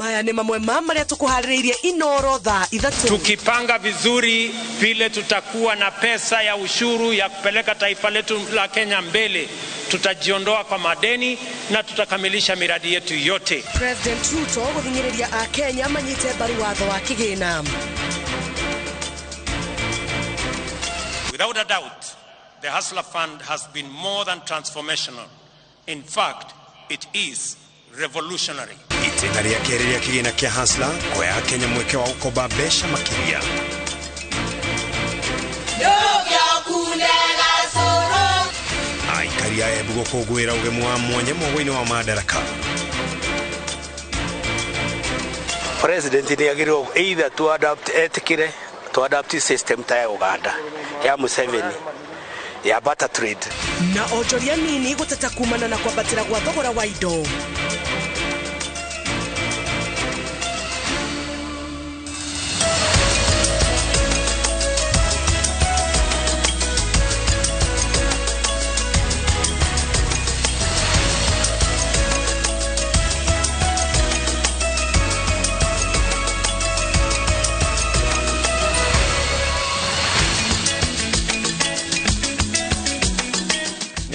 Maya nĩ mamwe ma marĩa tũkũharĩrĩirie Inoro thaa 3. Tukipanga vizuri vile tutakuwa na pesa ya ushuru ya kupeleka taifa letu la Kenya mbele, tutajiondoa kwa madeni na tutakamilisha miradi yetu yote. President Ruto gũthing'ĩrĩria Akenya manyite mbaru watho wa kĩgĩna. Without a doubt, the Hustler Fund has been more than transformational. In fact, it is revolutionary. Itĩna rĩa kerĩ rĩa kĩgĩna kĩa Hustler kũhe Akenya mweke wa gũkomba mbeca makĩria. Aikari a Embu gũkũngũĩra ũgemu wa mwanya mwogwo-inĩ wa Madaraka. President nĩ agĩrĩirwo either to adapt etĩkĩre to adapt system ta ya Uganda ya Museveni ya barter trade. Na onjoria nini gũteta kumana na kwambatĩra gwa thogora wa indo.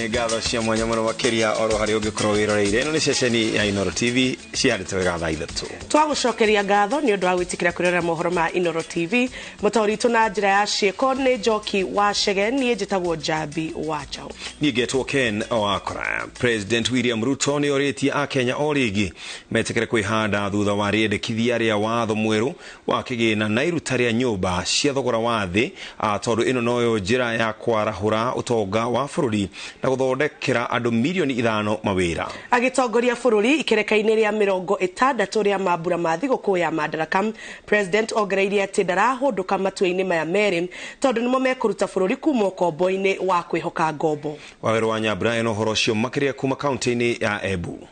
Ngatho cia mwanya muno makiria oro hari ungikorwo wiroreire. Ĩno nĩ ceceni ya Inoro TV ciarĩte wega thaa 3. Twagũcokeria ngatho nĩ ũndũ wa gwĩtĩkĩra kwĩrorera mohoro ma Inoro TV. Mũtaũri witũ na njĩra ya ciĩko nĩ Njoki wa Chege, niĩ njĩtagwo Njambi wa Njaũ. Niĩ ngetwo Ken Wakora. President William Ruto nĩ orĩtie Akenya o rĩngĩ metĩkĩre kwĩhanda thutha wa rĩendekithia rĩa watho mwerũ wa kĩgĩna na iruta rĩa nyũmba cia thogora wa thĩ, tondũ ĩno noyo njĩra ya kwarahũra ũtonga wa bũrũri na gũthondekera andũ milioni 5 mawĩra. Agĩtongoria bũrũri ikereka-inĩ rĩa 60 rĩa mambura ma thigũkũ ya Madaraka, President ongereirie atĩ ndarahũndũka matua-inĩ maya merĩ tondũ nĩmo mekũruta bũrũri kuma ũkombo-inĩ wa kwĩhoka ngombo. Wawerũ wa Nyambura ena ũhoro ũcio makĩria kuma kaunti-inĩ ya Embu.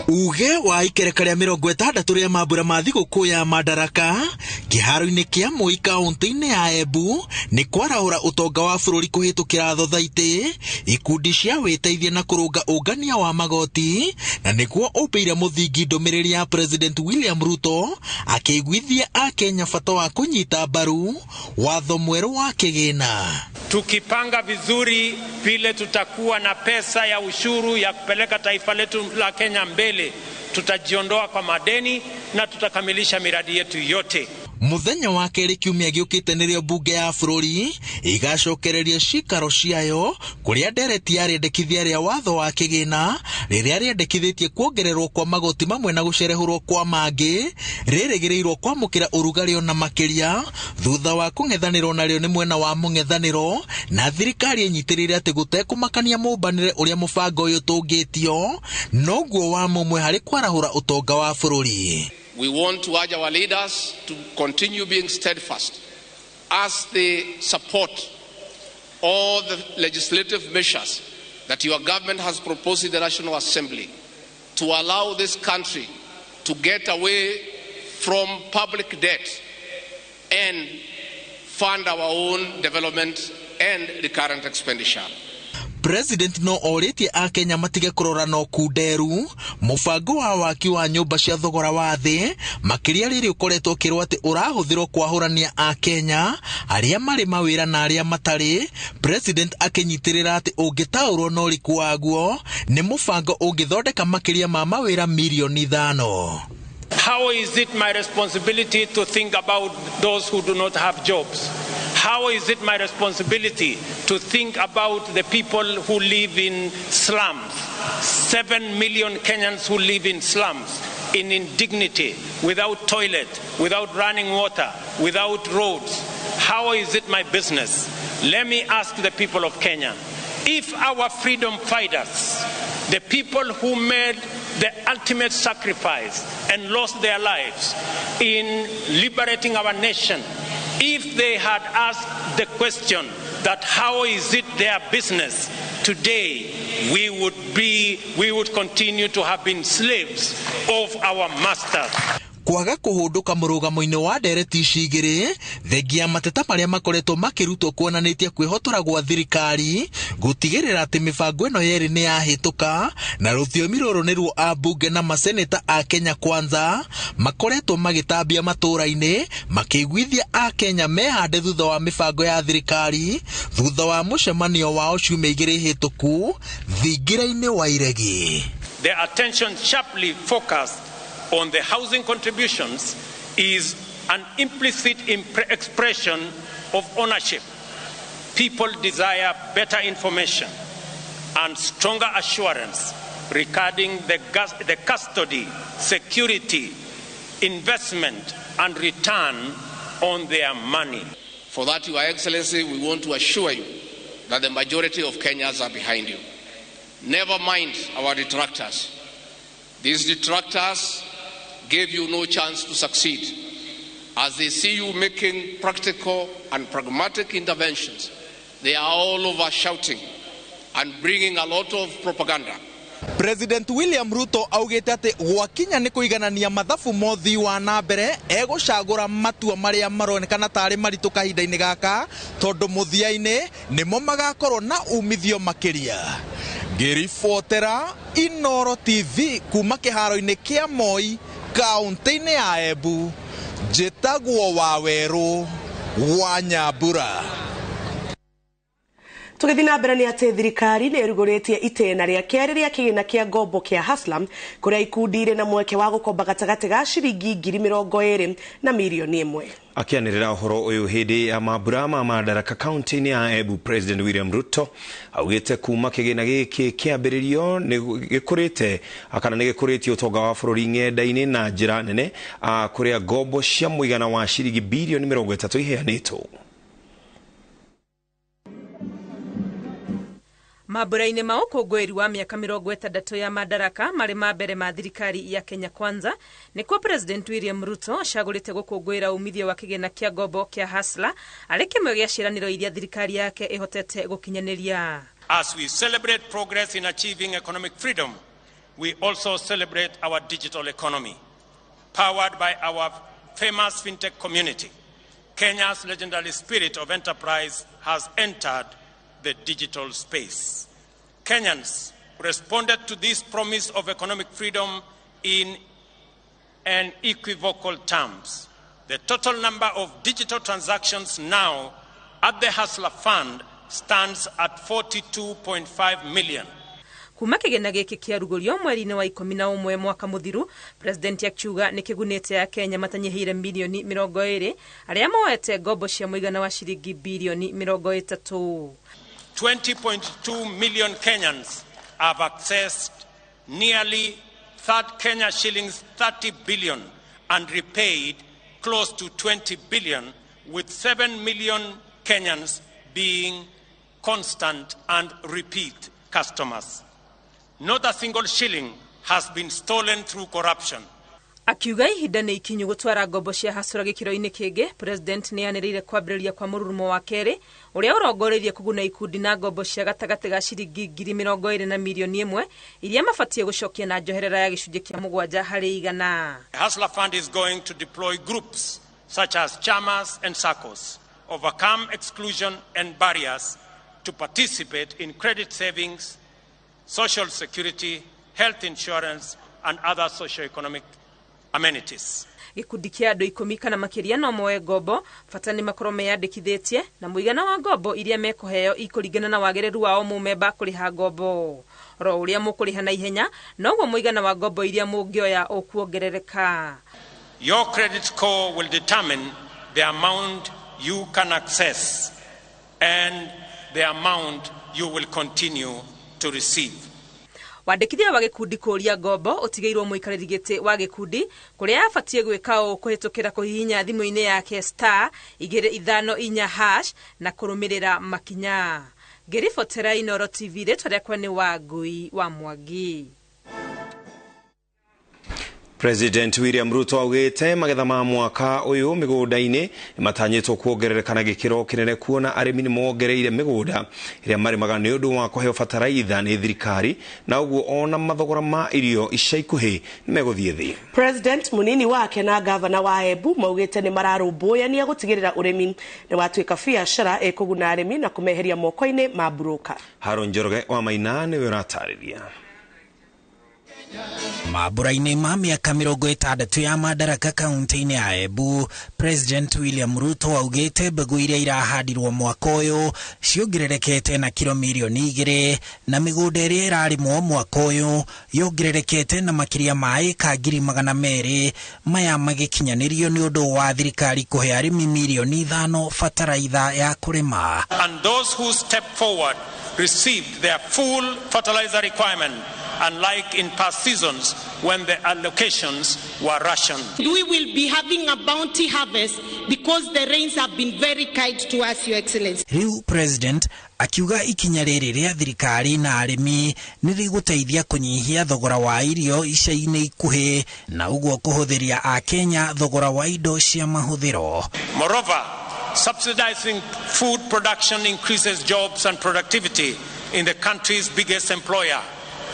Uge wa ikereka rĩa 60 rĩa mambura ma thigũkũ ya Madaraka kĩharo-inĩ kĩa Moi kaunti-inĩ ya Embu nĩ kwarahũra ũtonga wa bũrũri kũhĩtũkĩra thothaitĩ, ikundi cia wĩteithia na kũrũnga ũngania wa magoti, na nĩguo ũmbĩire mũthingi ndũmĩrĩri ya President William Ruto akĩiguithia Akenya bata wa kũnyita mbaru watho mwerũ wa kĩgĩna. Tukipanga vizuri vile tutakuwa na pesa ya ushuru ya kupeleka taifa letu la Kenya mbele, tutajiondoa kwa madeni na tutakamilisha miradi yetu yote. Muthenya wa kerĩ kiumia gĩũkĩte nĩrĩo mbunge ya bũrũri ĩgacokereria cikaro ciayo kũrĩa ndereti ya rĩendekithia rĩa watho wa kĩgĩna rĩrĩa rĩendekithĩtie kuongererwo kwa magoti mamwe na gũcerehũrwo kwa mangĩ rĩrĩgĩrĩirwo kwamũkĩra ũrugarĩ ona makĩria thutha wa kũng'ethanĩrwo narĩo nĩ mwena wa mũng'ethanĩro na thirikari ĩnyitĩrĩire atĩ gũtekũmakania mũmbanĩre ũrĩa mũbango ũyũ ũtũngĩtio noguo wa mũmwe harĩ kwarahũra ũtonga wa bũrũri. We want to urge our leaders to continue being steadfast as they support all the legislative measures that your government has proposed in the National Assembly to allow this country to get away from public debt and fund our own development and recurrent expenditure. President no orĩtie Akenya matige kũrora no kunderu mũbango wa waki wa nyũmba cia thogora wa thĩ makĩria rĩrĩ ũkoretwo ũkĩrwo atĩ ũrahũthĩrwo kwahũrania Akenya arĩa marĩ mawĩra na arĩa matarĩ. President akĩnyitĩrĩra atĩ ũngĩtaũrwo na ũriku waguo nĩ mũbango ũngĩthondeka makĩria ma mawĩra milioni 5. How is it my responsibility to think about those who do not have jobs? How is it my responsibility to think about the people who live in slums? 7 million Kenyans who live in slums, in indignity, without toilet, without running water, without roads. How is it my business? Let me ask the people of Kenya, if our freedom fighters, the people who made the ultimate sacrifice and lost their lives in liberating our nation, if they had asked the question that how is it their business, today we would continue to have been slaves of our masters. Kwaga kũhũndũka mũrũgamo-inĩ wa ndereti ici igĩrĩ thengia mateta marĩa makoretwo makĩrutwo kuonanĩtie kwĩhotora gwa thirikari gũtigĩrĩra atĩ mĩbango ĩno yerĩ nĩ yahĩtũka, na rũthiomi rũrũ nĩruo ambunge na maseneta a Kenya Kwanza makoretwo magĩtambia matũũra-inĩ makĩiguithia Akenya mehande thutha wa mĩbango ya thirikari thutha wa mũcemanio wao ciumia igĩrĩ hĩtũku thingira-inĩ wa Iregi. The attention sharply focused on the housing contributions is an implicit expression of ownership. People desire better information and stronger assurance regarding the custody, security, investment, and return on their money. For that, Your Excellency, we want to assure you that the majority of Kenyans are behind you. Never mind our detractors. These detractors gave you no chance to succeed. As they see you making practical and pragmatic interventions, they are all over shouting and bringing a lot of propaganda. President William Ruto augite ati gwakinya ni kuiganania mathabu mothi wa na mbere egucagura matua maria maronekana tari maritu kahinda-ini gaka tondu muthia-ini nimo magakorwo na umithio makiria. Ngĩribotera Inoro TV kuma kĩharo-inĩ kĩa Moi kaunti-inĩ ya Embu, njĩtagwo Wawerũ wa Nyambura. Tũgĩthiĩ na mbere nĩ atĩ thirikari nĩ ĩrugũrĩtie itĩna rĩa kerĩ rĩa kĩgĩna kĩa ngombo kĩa Hustler kũrĩa ikundi irĩ na mweke wa gũkomba gatagatĩ ga ciringi 20,000 na 1 million. Akĩanĩrĩra ũhoro ũyũ hĩndĩ ya mambura ma Madaraka kaunti-inĩ ya Embu, President William Ruto augĩte kuma kĩgĩna gĩkĩ kĩambĩrĩrio nĩ gĩkũrĩte kana nĩ gĩkũrĩtie ũtonga wa bũrũri ng'enda-inĩ na njĩra nene, kũrĩa ngombo cia mũigana wa ciringi 30 billion iheanĩtwo. Mambura-inĩ ma ũkũngũĩri wa mĩaka 60 ya Madaraka marĩ ma mbere ma thirikari ya Kenya Kwanza nĩkuo President William Ruto acagũrĩte gũkũngũĩra umithio wa kĩgĩna kĩa ngombo kĩa Hustler arĩ kĩmwe gĩa ciĩranĩro iria thirikari yake ĩhotete gũkinyanĩria. As we celebrate progress in achieving economic freedom, we also celebrate our digital economy, powered by our famous fintech community. Kenya's legendary spirit of enterprise has entered the digital space. Kenyans responded to this promise of economic freedom in unequivocal terms. The total number of digital transactions now at the Hustler Fund stands at 42.5 million. Kuma kĩgĩna gĩkĩ kĩarugũrio mweri-inĩ wa 11 mwaka mũthiru, President akiuga nĩ kĩgunĩte Akenya matanyihĩire 20 million arĩa moete ngombo cia mũigana wa ciringi 30 billion. 20.2 million Kenyans have accessed nearly third Kenya shillings 30 billion and repaid close to 20 billion, with 7 million Kenyans being constant and repeat customers. Not a single shilling has been stolen through corruption. Akiuga ihinda nĩ ikinyu gũtwara ngombo cia Hustler gĩkĩro-inĩ kĩngĩ, President nĩ anĩrĩire kwambĩrĩria kwa mũrurumo wa kerĩ ũrĩa ũrongoreirie kũguna ikundi na ngombo cia gatagatĩ ga ciringi 20,000 na 1 million iria mabatiĩ gũcokia na njoherera ya 7%. The Hustler Fund is going to deploy groups such as chamas and SACCOs, overcome exclusion and barriers to participate in credit savings, social security, health insurance, and other socio-economic amenities. Gĩkundi kĩa andũ 10 kana makĩria no moe ngombo, bata nĩ makorwo meyandĩkithĩtie, na mũigana wa ngombo iria mekũheo ikũringana na wagĩrĩru wao mũmemba kũrĩha ngombo. Oro ũrĩa mũkũrĩha na ihenya noguo mũigana wa ngombo iria mũngĩoya ũkuongerereka. Your credit score will determine the amount you can access and the amount you will continue to receive. Wandĩkithia wa gĩkundi kũũria ngombo ũtigĩirwo mũikarĩri gĩtĩ wa gĩkundi, kũrĩa abatiĩ gwĩka ũũ kũhĩtũkĩra kũhihinya thimũ-inĩ yake *254# na kũrũmĩrĩra makinya. Ngĩribotera Inoro TV, rĩtwa rĩakwa nĩ Wangui wa Mwangi. President William Ruto augite magetha ma mwaka uyu migunda-ini matanyitwo kuongerereka na gikiro kinene kuona arimi ni mongereire migunda iria marimaga ni undu wa kuheo bataraitha ni thirikari na uguo ona mathogora ma irio ica ikuhi ni meguthie thi. President munini wake na gavana wa Embu maugite ni mararũmbũyania gutigirira urimi ni watuika biacara ikuguna arimi na kumeheria moko-ini ma broker. Haron Njoroge wa Maina niwe ũratarĩria. Mambura-inĩ ma mĩaka 60 ya Madaraka kaunti-inĩ ya Embu, President William Ruto augĩte mbegũ iria irahandirwo mwaka ũyũ ciongererekete na kiro mirioni 2 na mĩgũnda ĩrĩa ĩrarĩmwo mwaka ũyũ yongererekete na makĩria ma ĩka 200,000, maya magĩkinyanĩrio nĩ ũndũ wa thirikari kũhe arĩmi mirioni 5 bataraitha ya kũrĩma. And those who step forward received their full fertilizer requirement, unlike in past seasons when the allocations were rationed. We will be having a bounty harvest because the rains have been very kind to us, Your Excellency. Riu President akiuga ikinya rĩrĩ rĩa thirikari na arĩmi nĩ rĩgũteithia kũnyihia thogora wa irio ica-inĩ ikuhĩ na ũguo kũhũthĩria Akenya thogora wa indo cia mahũthĩro. Moreover, subsidizing food production increases jobs and productivity in the country's biggest employer,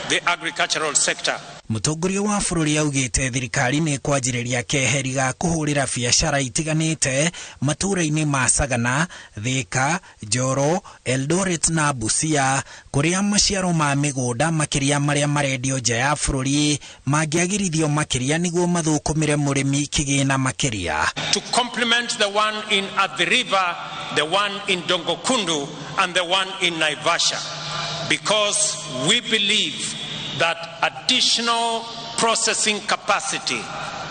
the agricultural sector. Mũtongoria wa bũrũri augĩte thirikari nĩ kwanjĩrĩria keheri ga kũhũrĩra biacara itiganĩte matũũra-inĩ ma Sagana, Thika, Njoro, Eldoret na Busia kũrĩa maciaro ma mĩgũnda makĩria marĩa marendio nja ya bũrũri mangĩagĩrithio makĩria nĩguo mathũkũmĩre mũrĩmi kĩgĩna makĩria. To complement the one in Athi River, the one in Dongokundu and the one in Naivasha, because we believe that additional processing capacity,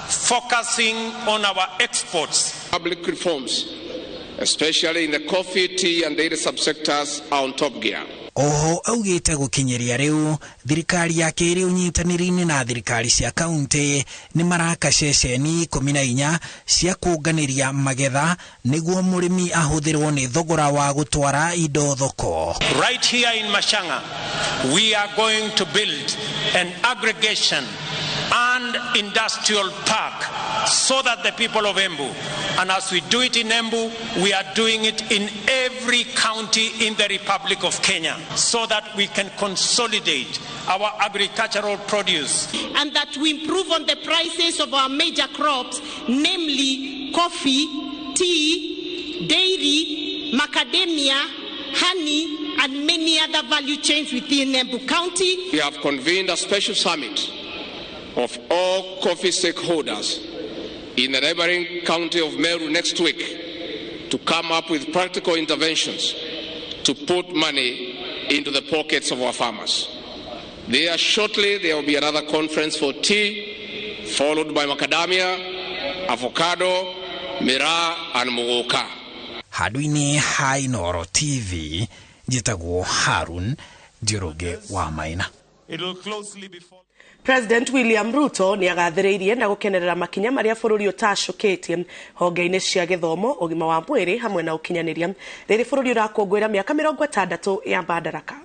focusing on our exports. Public reforms, especially in the coffee, tea and dairy subsectors, are on top gear. Oho augĩte gũkinyĩria rĩu thirikari ya kĩrĩ ũnyitanĩri-inĩ na thirikari cia kaunti nĩ maraka ceceni 14 cia kũnganĩria magetha nĩguo mũrĩmi ahũthĩrwo nĩ thogora wa gũtwara indo thoko. Right here in Machanga, we are going to build an aggregation and industrial park so that the people of Embu, and as we do it in Embu, we are doing it in every county in the Republic of Kenya, so that we can consolidate our agricultural produce. And that we improve on the prices of our major crops, namely coffee, tea, dairy, macadamia, honey, and many other value chains within Embu County. We have convened a special summit of all coffee stakeholders in the neighboring county of Meru next week to come up with practical interventions to put money into the pockets of our farmers. There shortly there will be another conference for tea, followed by macadamia, avocado, miraa and muguka. Handũ-inĩ ha Inooro TV, njĩtagwo Harun Njoroge wa Maina. President William Ruto nĩ agathĩrĩirie na gũkenerera makinya marĩa bũrũri ũtacũkĩtie honge-inĩ cia gĩthomo, ũgima wa mwĩrĩ hamwe na ũkinyanĩria rĩrĩ bũrũri ũrakũngũĩra mĩaka 60 ya Madaraka.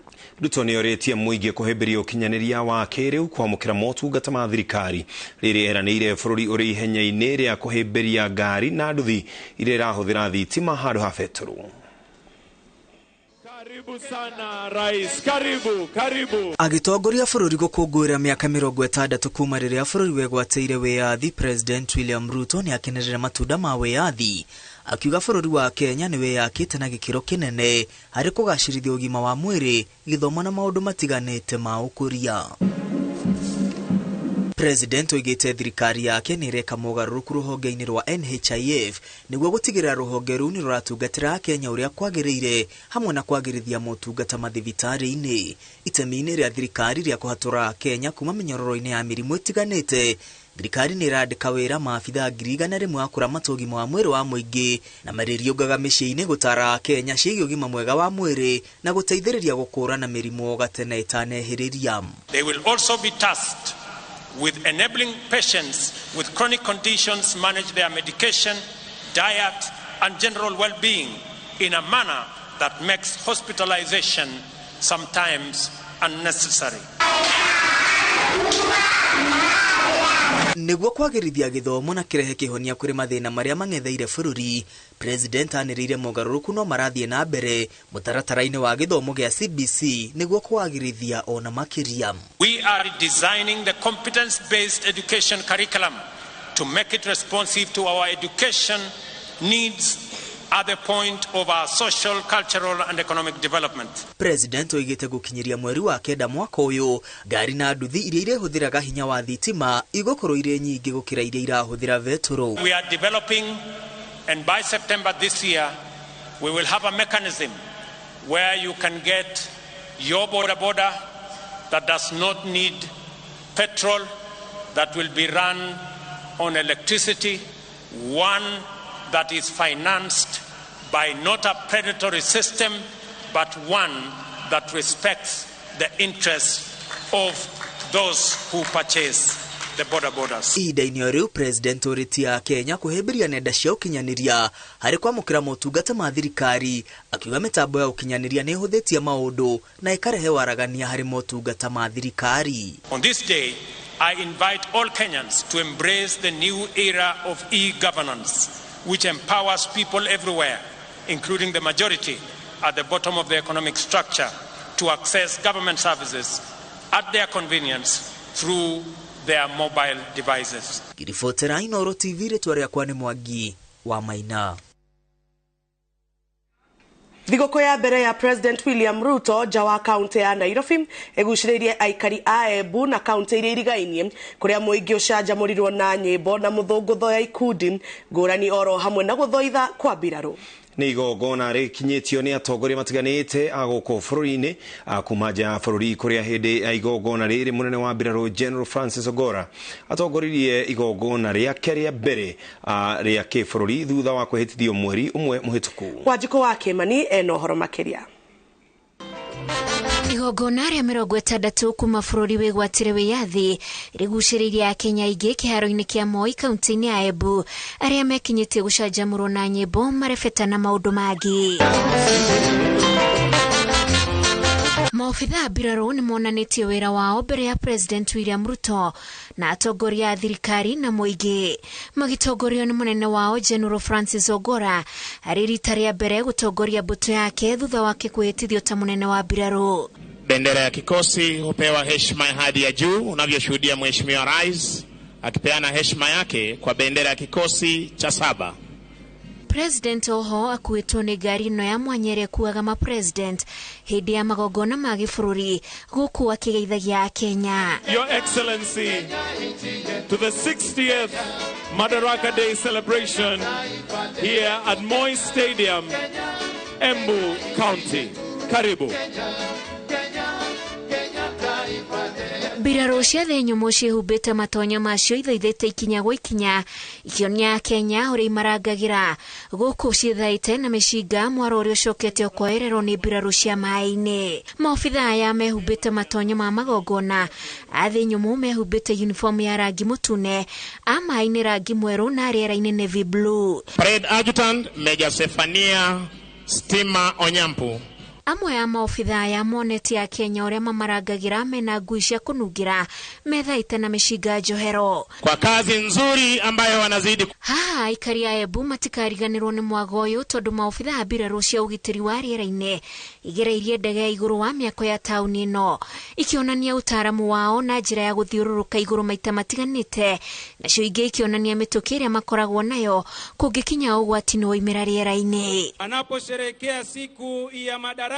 Ruto nĩ orĩtie mũingĩ kũhĩmbĩria ũkinyanĩria wa kĩrĩu kwamũkĩra motungata ma thirikari rĩrĩ eranĩire bũrũri ũrĩ ihenya-inĩ rĩa kũhĩmbĩria ngari na nduthi iria irahũthĩra thitima handũ ha betũrũ. Karibu sana rais, karibu, karibu. Agĩtongoria bũrũri gũkũngũĩra mĩaka 60 kuma rĩrĩa bũrũri wegwatĩire wĩyathi, President William Ruto nĩ akenerera matunda ma wĩyathi, akiuga bũrũri wa Kenya nĩ wĩyakĩte na gĩkĩro kĩnene harĩ kũgacĩrithia ũgima wa mwĩrĩ, gĩthomo na maũndũ matiganĩte ma ũkũria. President oigĩte thirikari yake nĩ ĩreka mogarũrũku rũhonge-inĩ rwa NHIF nĩguo gũtigĩrĩra rũhonge rũu nĩ rũratungatĩra Akenya ũrĩa kwagĩrĩire hamwe na kwagĩrithia motungata mathibitarĩ-inĩ. Itemi-inĩ rĩa thirikari rĩa kũhatũra Akenya kuma mĩnyororo-inĩ ya mĩrimũ ĩtiganĩte, thirikari nĩ ĩrandĩka wĩra maabithaa 100,000 a kũramata ũgima wa mwĩrĩ wa mũingĩ na marĩriũngaga mĩciĩ-inĩ gũtara Akenya ciĩgiĩ ũgima mwega wa mwĩrĩ na gũteithĩrĩria gũkũũrana mĩrimũ gatene ĩtanehĩrĩria. They will also be tasked with enabling patients with chronic conditions manage their medication, diet, and general well-being in a manner that makes hospitalization sometimes unnecessary. Nĩguo kwagĩrithia gĩthomo na kĩrehe kĩhonia kũrĩ mathĩna marĩa mang'etheire bũrũri, President anĩrĩire mogarũrũku no marathiĩ na mbere mũtaratara-inĩ wa gĩthomo gĩa CBC nĩguo kwagĩrithia ona makĩria. We are designing the competence-based education curriculum to make it responsive to our education needs at the point of our social, cultural and economic development. President oigĩte gũkinyĩria mweri wa 9 mwaka ũyũ, ngari na nduthi iria irĩhũthĩraga hinya wa thitima igũkorwo irĩ nyingĩ gũkĩra iria irahũthĩra betũrũ. We are developing, and by September this year, we will have a mechanism where you can get your boda boda that does not need petrol, that will be run on electricity, one that is financed by not a predatory system, but one that respects the interests of those who purchase the border borders. Ihinda-inĩ o rĩu, President ũrĩtie Kenya kũhĩmbĩria nenda cia ũkinyanĩria harĩ kwamũkĩra motungata ma thirikari, akiuga mĩtambo ya ũkinyanĩria nĩ ĩhũthĩtie maũndũ na ĩkarehe waragania harĩ motungata ma thirikari. On this day, I invite all Kenyans to embrace the new era of e-governance, which empowers people everywhere, including the majority at the bottom of the economic structure, to access government services at their convenience through their mobile devices. Ngiribotera Inooro TV, rĩtwa rĩakwa nĩ Mwangi wa Maina. Thigũkũ ya mbere ya President William Ruto nja wa kaunti ya Nairobi ĩgucĩrĩirie aikari a Embu na kaunti iria irigainie kũrĩa mũingĩ ũcanjamũrirwo na nyĩmbo na mũthũngũtho ya ikundi ngũrani oro hamwe na gũthoitha kwa mbirarũ. Nĩ igongona rĩkinyĩtio nĩ atongoria matiganĩte a gũkũ bũrũri-inĩ kuma nja ya bũrũri kũrĩa hĩndĩ ya igongona rĩrĩ mũnene wa mbirarũ General Francis Ogora atongoririe igongona rĩake rĩa mbere rĩa kĩbũrũri thutha wa kwĩhĩtithio mweri ũmwe mũhĩtũku. Wanjikũ wa Kĩmani ena ũhoro makĩria. Igongona rĩa 60 kuma bũrũri wĩgwatĩre wĩyathi rĩgucĩrĩirie Akenya aingĩ kĩharo-inĩ kĩa Moi kaunti-inĩ ya Embu arĩa mekinyĩtie gũcanjamũrwo na nyĩmbo, marebeta na maũndũ mangĩ. Maobitha a mbirarũ nĩ monanĩtie wĩra wao mbere ya President William Ruto na atongoria a thirikari na mũingĩ magĩtongorio nĩ mũnene wao General Francis Ogora arĩ rita rĩa mbere gũtongoria mbũtũ yake thutha wake kwĩhĩtithio ta mũnene wa mbirarũ. Bendera ya kikosi hupewa heshima ya hadhi ya juu, unavyoshuhudia Mheshimiwa Rais akipeana heshima yake kwa bendera ya kikosi cha 7. President oho akuĩtwo nĩ ngari ĩno ya mwanya ĩrĩa ĩkuaga ma president hĩndĩ ya magongona ma gĩbũrũri gũkũ akĩgeithagia Akenya. Your Excellency, to the 60th Madaraka Day celebration here at Moi Stadium, Embu County. Karibu. Mbirarũ cia thĩ nyũmũ ciĩhumbĩte matonya macio ithaithĩte ikinya gwa ikinya ikĩonia Kenya ũrĩa imarangagĩra gũkũ ciĩthaĩte na mĩcinga mwaro ũrĩa ũcokete ũkoererwo nĩ mbirarũ cia maĩ-inĩ. Maobitha aya mehumbĩte matonyo ma magongona, a thĩ nyũmũ mehumbĩte uniform ya rangi mũtune, a maĩ-inĩ rangi mwerũ na rĩera-inĩ navy blue. Parade Adjutant Major Sefania Stima Onyampu. Amwe a maobitha aya monetie Akenya ũrĩa mamarangagĩra mena ngui cia kũnungĩra methaite na mĩcinga njohero. Kwa kazi nzuri ambayo wanazidi. Haha aikari a Embu matikariganĩrwo nĩ mwago ũyũ tondũ maobitha a mbirarũ cia ũgitĩri wa rĩera-inĩ igereirie ndege ya igũrũ wa mĩako ya taũni ĩno ikĩonania ũtaaramu wao na njĩra ya gũthiũrũrũka igũrũ maita matiganĩte, nacio ingĩ ikĩonania mĩtũkĩ ĩrĩa makoragwo nayo kũngĩkinya ũgwati nĩ woimĩra rĩera-inĩ. Anaposherehekea siku ya Madaraka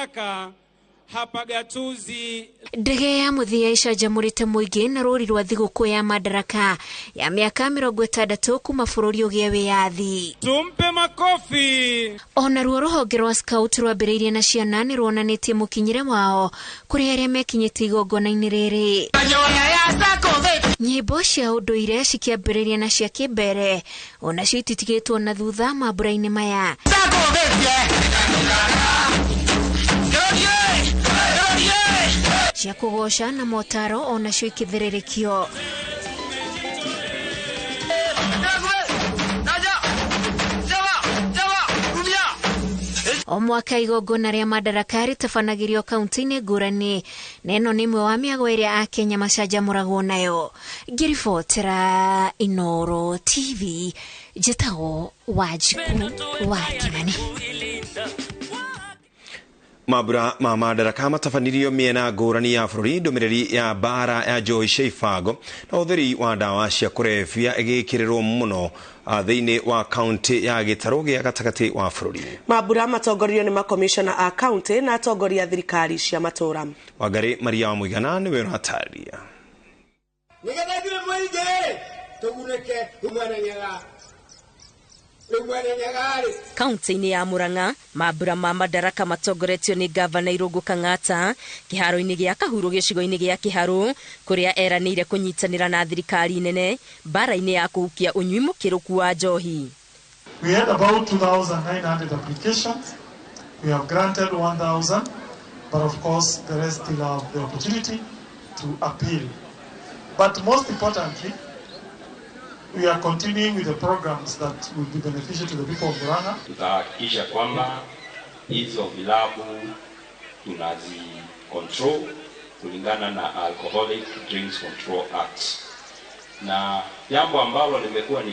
hapa gatuzi. Ndege ya mũthia icanjamũrĩte mũingĩ na rũri rwa thigũkũ ya Madaraka ya mĩaka 60 kuma bũrũri ũgĩe wĩyathi. Tumpe makofi. Ona ruo rũhonge rwa scout rwambĩrĩirie na ciana nĩ ruonanĩtie mũkinyĩre wao kũrĩ arĩa mekinyĩtie igongona-inĩ rĩrĩ. Nyĩmbo cia ũndũire cikĩambĩrĩria na cia kĩmbere onacio ititigĩtwo na thutha mambura-inĩ maya. Cia kũgoca na motaro onacio ikĩthĩrĩrĩkio. O Mwaka igongona rĩa Madaraka rĩtabanagĩrio kaunti-inĩ ngũrani, na ĩno nĩ ĩmwe wa mĩago ĩrĩa Akenya macanjamũragwo nayo. Ngĩribotera Inooro TV, njĩtagwo Wanjikũ wa Kimani. Mambura ma Madaraka matabanirio mĩena ngũrani ya bũrũri, ndũmĩrĩri ya mbara ya njohi cia ibango na ũtheri wa ndawa cia kũrebia ĩgĩkĩrĩrwo mũno thĩinĩ wa kaunti ya gĩtarũ gĩa gatagatĩ wa bũrũri. Mambura matongorio nĩ makomishona a kaunti na atongoria thirikari cia matũra. Wangari Maria wa Mũigana nĩwe ũratarĩria. Nĩgetha ithuĩ mũingĩ tũgunĩke kumana nyaga. Kaunti-inĩ ya Murang'a, mambura ma Madaraka matongoretio nĩ gavana Irũngũ Kang'ata kĩharo-inĩ gĩa Kahuro gĩcigo-inĩ gĩa Kĩharũ, kũrĩa eranĩire kũnyitanĩra na thirikari nene mbara-inĩ ya kũhukia ũnyui mũkĩrũku wa njohi. We had about 2,900 applications. We have granted 1,000, but of course the rest still have the opportunity to appeal. But most importantly, we are continuing with the programs that will be beneficial to the people of Murang'a. Tutahakikisha kwamba hizo vilabu tunazi control kulingana na Alcoholic Drinks Control Act. Na jambo ambalo limekuwa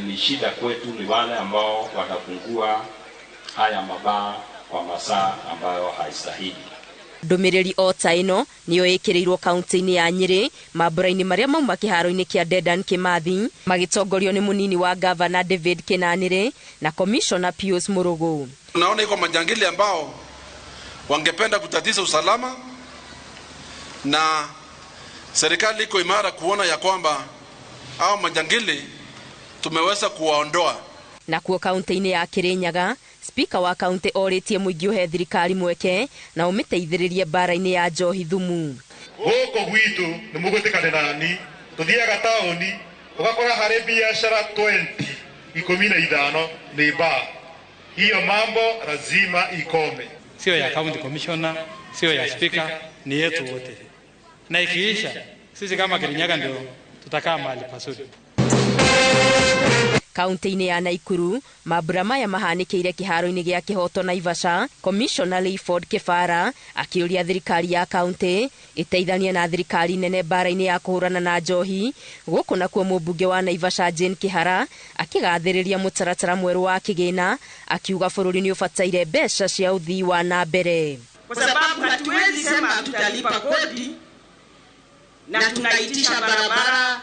ni shida kwetu ni wale ambao watafungua haya mabaa kwa masaa ambayo haistahili. Ndũmĩrĩri o ta ĩno nĩyo ĩkĩrĩirwo kaunti-inĩ ya Nyĩrĩ mambura-inĩ marĩa mauma kĩharo-inĩ kĩa Dedan Kimathi magĩtongorio nĩ mũnini wa gavana David Kinanĩrĩ na komishona Pius Mũrũgũ. Tunaona iko majangili ambao wangependa kutatiza usalama, na serikali iko imara kuona ya kwamba hao majangili tumeweza kuwaondoa. Nakuo kaunti-inĩ ya Kirinyaga, spika wa kaunti orĩtie mũingĩ ũhe thirikari mweke na ũmĩteithĩrĩrie mbara-inĩ ya njohi thumu. Gũkũ gwitũ nĩ mũgwĩtĩkane nani, tũthiaga taũni ũgakora harĩ biashara 20 15 ni bar. Hiyo mambo lazima ikome. Sio ya county commissioner, sio ya speaker, ni yetu wote. Na ikiisha sisi kama Kirinyaga ndio tutakaa mahali pazuri. Kaunti-inĩ ya Naikuru, mambura maya mahanĩkĩire kĩharo-inĩ gĩa Kĩhoto Naivasha. Commissioner Leiford Kĩbara akĩũria thirikari ya kaunti ĩteithanie na thirikari nene mbara-inĩ ya kũhũrana na njohi. Gũkũ nakuo mũmbunge wa Naivasha Jane Kĩhara akĩgathĩrĩria mũtaratara mwerũ wa kĩgĩna, akiuga bũrũri nĩ ũbataire mbeca cia ũthii wa na mbere. Kwa sababu hatuwezi sema hatutalipa kodi na tunaitisha barabara,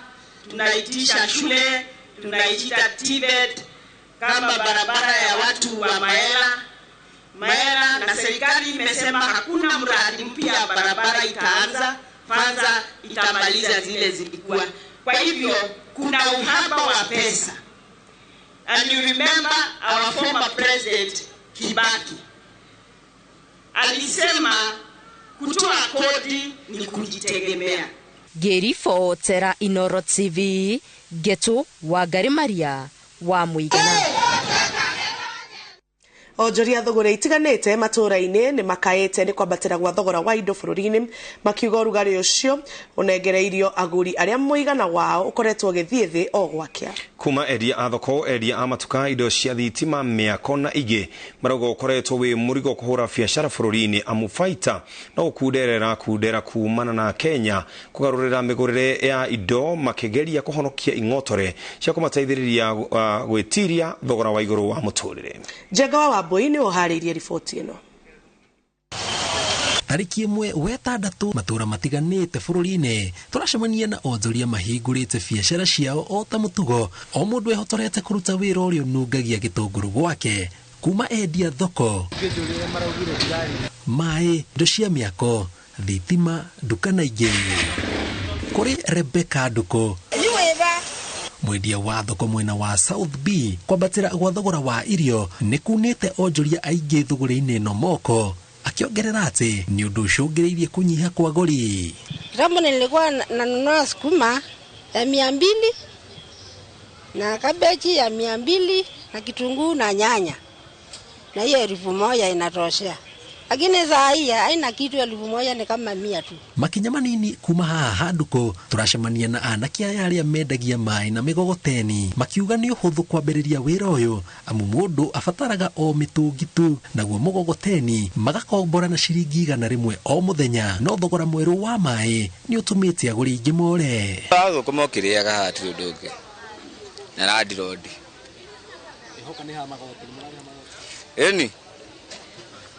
tunaitisha shule, tunaiita TVET kama barabara ya watu wa Maela, na serikali imesema hakuna mradi mpya barabara itaanza, kwanza itamaliza zile zilikuwa. Kwa hivyo kuna uhaba wa pesa. And you remember our former president Kibaki alisema kutoa kodi ni kujitegemea. Ngĩribotera Inooro TV, Getu Wangari Maria wa Mũigana. Onjoria thogora itiganĩte matũra-inĩ nĩ makaĩte nĩ kwambatĩra gwa thogora wa indo bũrũri-inĩ, makiuga ũrugarĩ ũcio ũnengereirio agũri arĩa mũigana wao ũkoretwo ũgĩthiĩ thĩ o gwakĩa. Kuma endia a thoko, endia a matuka, indo cia thitima, mĩako na ingĩ marauga ũkoretwo wĩ mũrigo kũhũra biacara bũrũri-inĩ, amu baita no gũkunderera kundera kumana na Kenya kũgarũrĩra mĩgũrĩre ya indo makĩgeria kũhonokia ing'otore cia kũmateithĩrĩria gwĩtiria thogora wa igũrũ wa mũtũrĩre. Njenga wa Wambui nĩ ũharĩirie riboti ĩno. Tarĩki 1 wa 6 matũra matiganĩte bũrũri-inĩ tũracemania na onjoria mahingũrĩte biacara ciao o ta mũtugo, o mũndũ ehotorete kũruta wĩra ũrĩa ũnungagia gĩtũngũrũ gwake, kuma endia thoko, maĩ, indo cia mĩako, thitima, nduka na ingĩ. Kũrĩ Rebecca Nduku, mwendia wa thoko mwena wa South B, kwambatĩra gwa thogora wa irio nĩ kunĩte onjoria aingĩ thũgũrĩ-inĩ ĩno moko, akiongerera atĩ nĩ ũndũ ũcũngĩrĩirie kũnyiha kwa gori. Kitambo nilikuwa nanunua sukuma ya 200 na kabeji ya 200 na kitunguu na nyanya, na hiyo 1000 inatoshea. Lakini saa hii haina kitu, 1000 ni kama 100 tu. Makinya manini kuma haha handuko turacemania na anake aya aria mendagia maĩ na mĩgogoteni makiuga nĩ ũhũthũ kwambĩrĩria wĩra ũyũ amu mũndũ abataraga o mĩtũngi tu naguo mũgogoteni magakombora na ciringi 100 o mũthenya no thogora mwerũ wa maĩ nĩ ũtũmĩte agũri aingĩ more. Thũkũma ũkĩrĩaga haha ti ũndũ ũngĩ na landirondi ĩni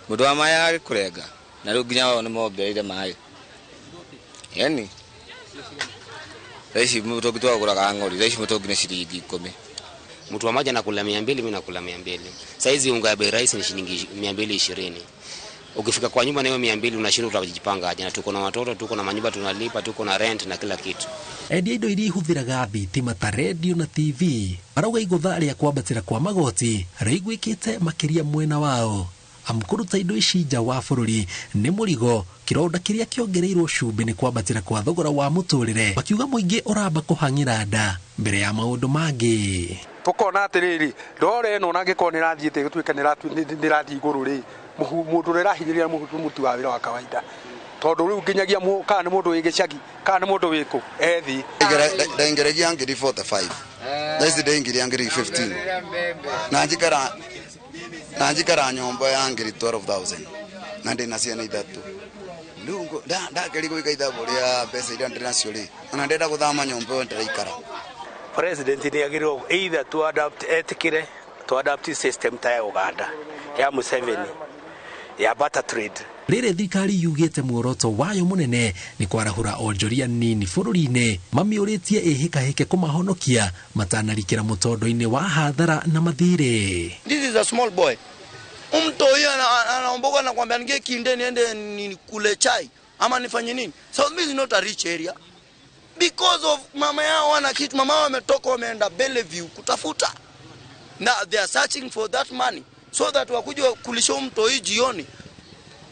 mũndũ wa maĩ agĩkũrenga na rĩu nginya wao nĩmongereire maĩ yani thaa ici mũtũngi twagũraga ng'ori thaa ici mũtũngi nĩ ciringi 10. Mtu wa maji anakula 200, mimi nakula 200. Saizi unga ya bei rahisi ni shilingi 220. Ukifika kwa nyumba na hiyo 200 unashindwa utajipanga aje, na tuko na watoto, tuko na manyumba tunalipa, tuko na rent na kila kitu. Endia indo iria ihuthĩraga thitima ta redio na TV marauga igũtha rĩa kwambatĩra kwa magoti rĩiguĩkĩte makĩria mwena wao amu kũruta indo ici nja wa bũrũri nĩ mũrigo kĩronda kĩrĩa kĩongereirwo cumbĩ nĩ kwambatĩra kwa thogora wa mũtũrĩre makiuga mũingĩ ũramba kũhang'ĩra nda mbere ya maũndũ mangĩ. Tukona atiriri ndore ĩno ona angĩkorwo nĩ ĩrathiĩte ĩgĩtuĩka nĩ ĩrathiĩ igũrũ rĩ mũndũ ũrĩa ũrahinyĩrĩria mũruti wa wĩra wa kawaida tondũ rĩu nginyagia kana nĩ mũndũ wĩ gĩcagi kana nĩ mũndũ wĩkũ ethi. Ndaingĩragia ngiri 45 thaa ici ndaingĩria ngiri 15 na njikara nyũmba ya ngiri 12,000 na ndĩna ciana 3 rĩu ndageria gwĩka ithabu rĩa mbeca iria ndĩ nacio rĩ ona ndĩrenda gũthama nyũmba ĩyo ndĩraikara. President nĩ agĩrĩirwo either to adapt etĩkĩre to adapt system ta ya Uganda ya Museveni ya barter trade. Rĩrĩ thirikari yugĩte muoroto wayo mũnene nĩ kwarahũra onjoria nini bũrũri-inĩ mamiũrĩtie ĩhĩkahĩke kũmahonokia matanarikĩra mũtondo-inĩ wa hathara na mathirĩ. This is a small boy. Mtu huyo anaomboka na kwambia ninge kinde niende nikule chai ama nifanye nini. So this is not a rich area. Because of mama yao wana kitu, mama yao wametoka wameenda Bellevue kutafuta. Now they are searching for that money so that wakuje kulisha mtu hii jioni.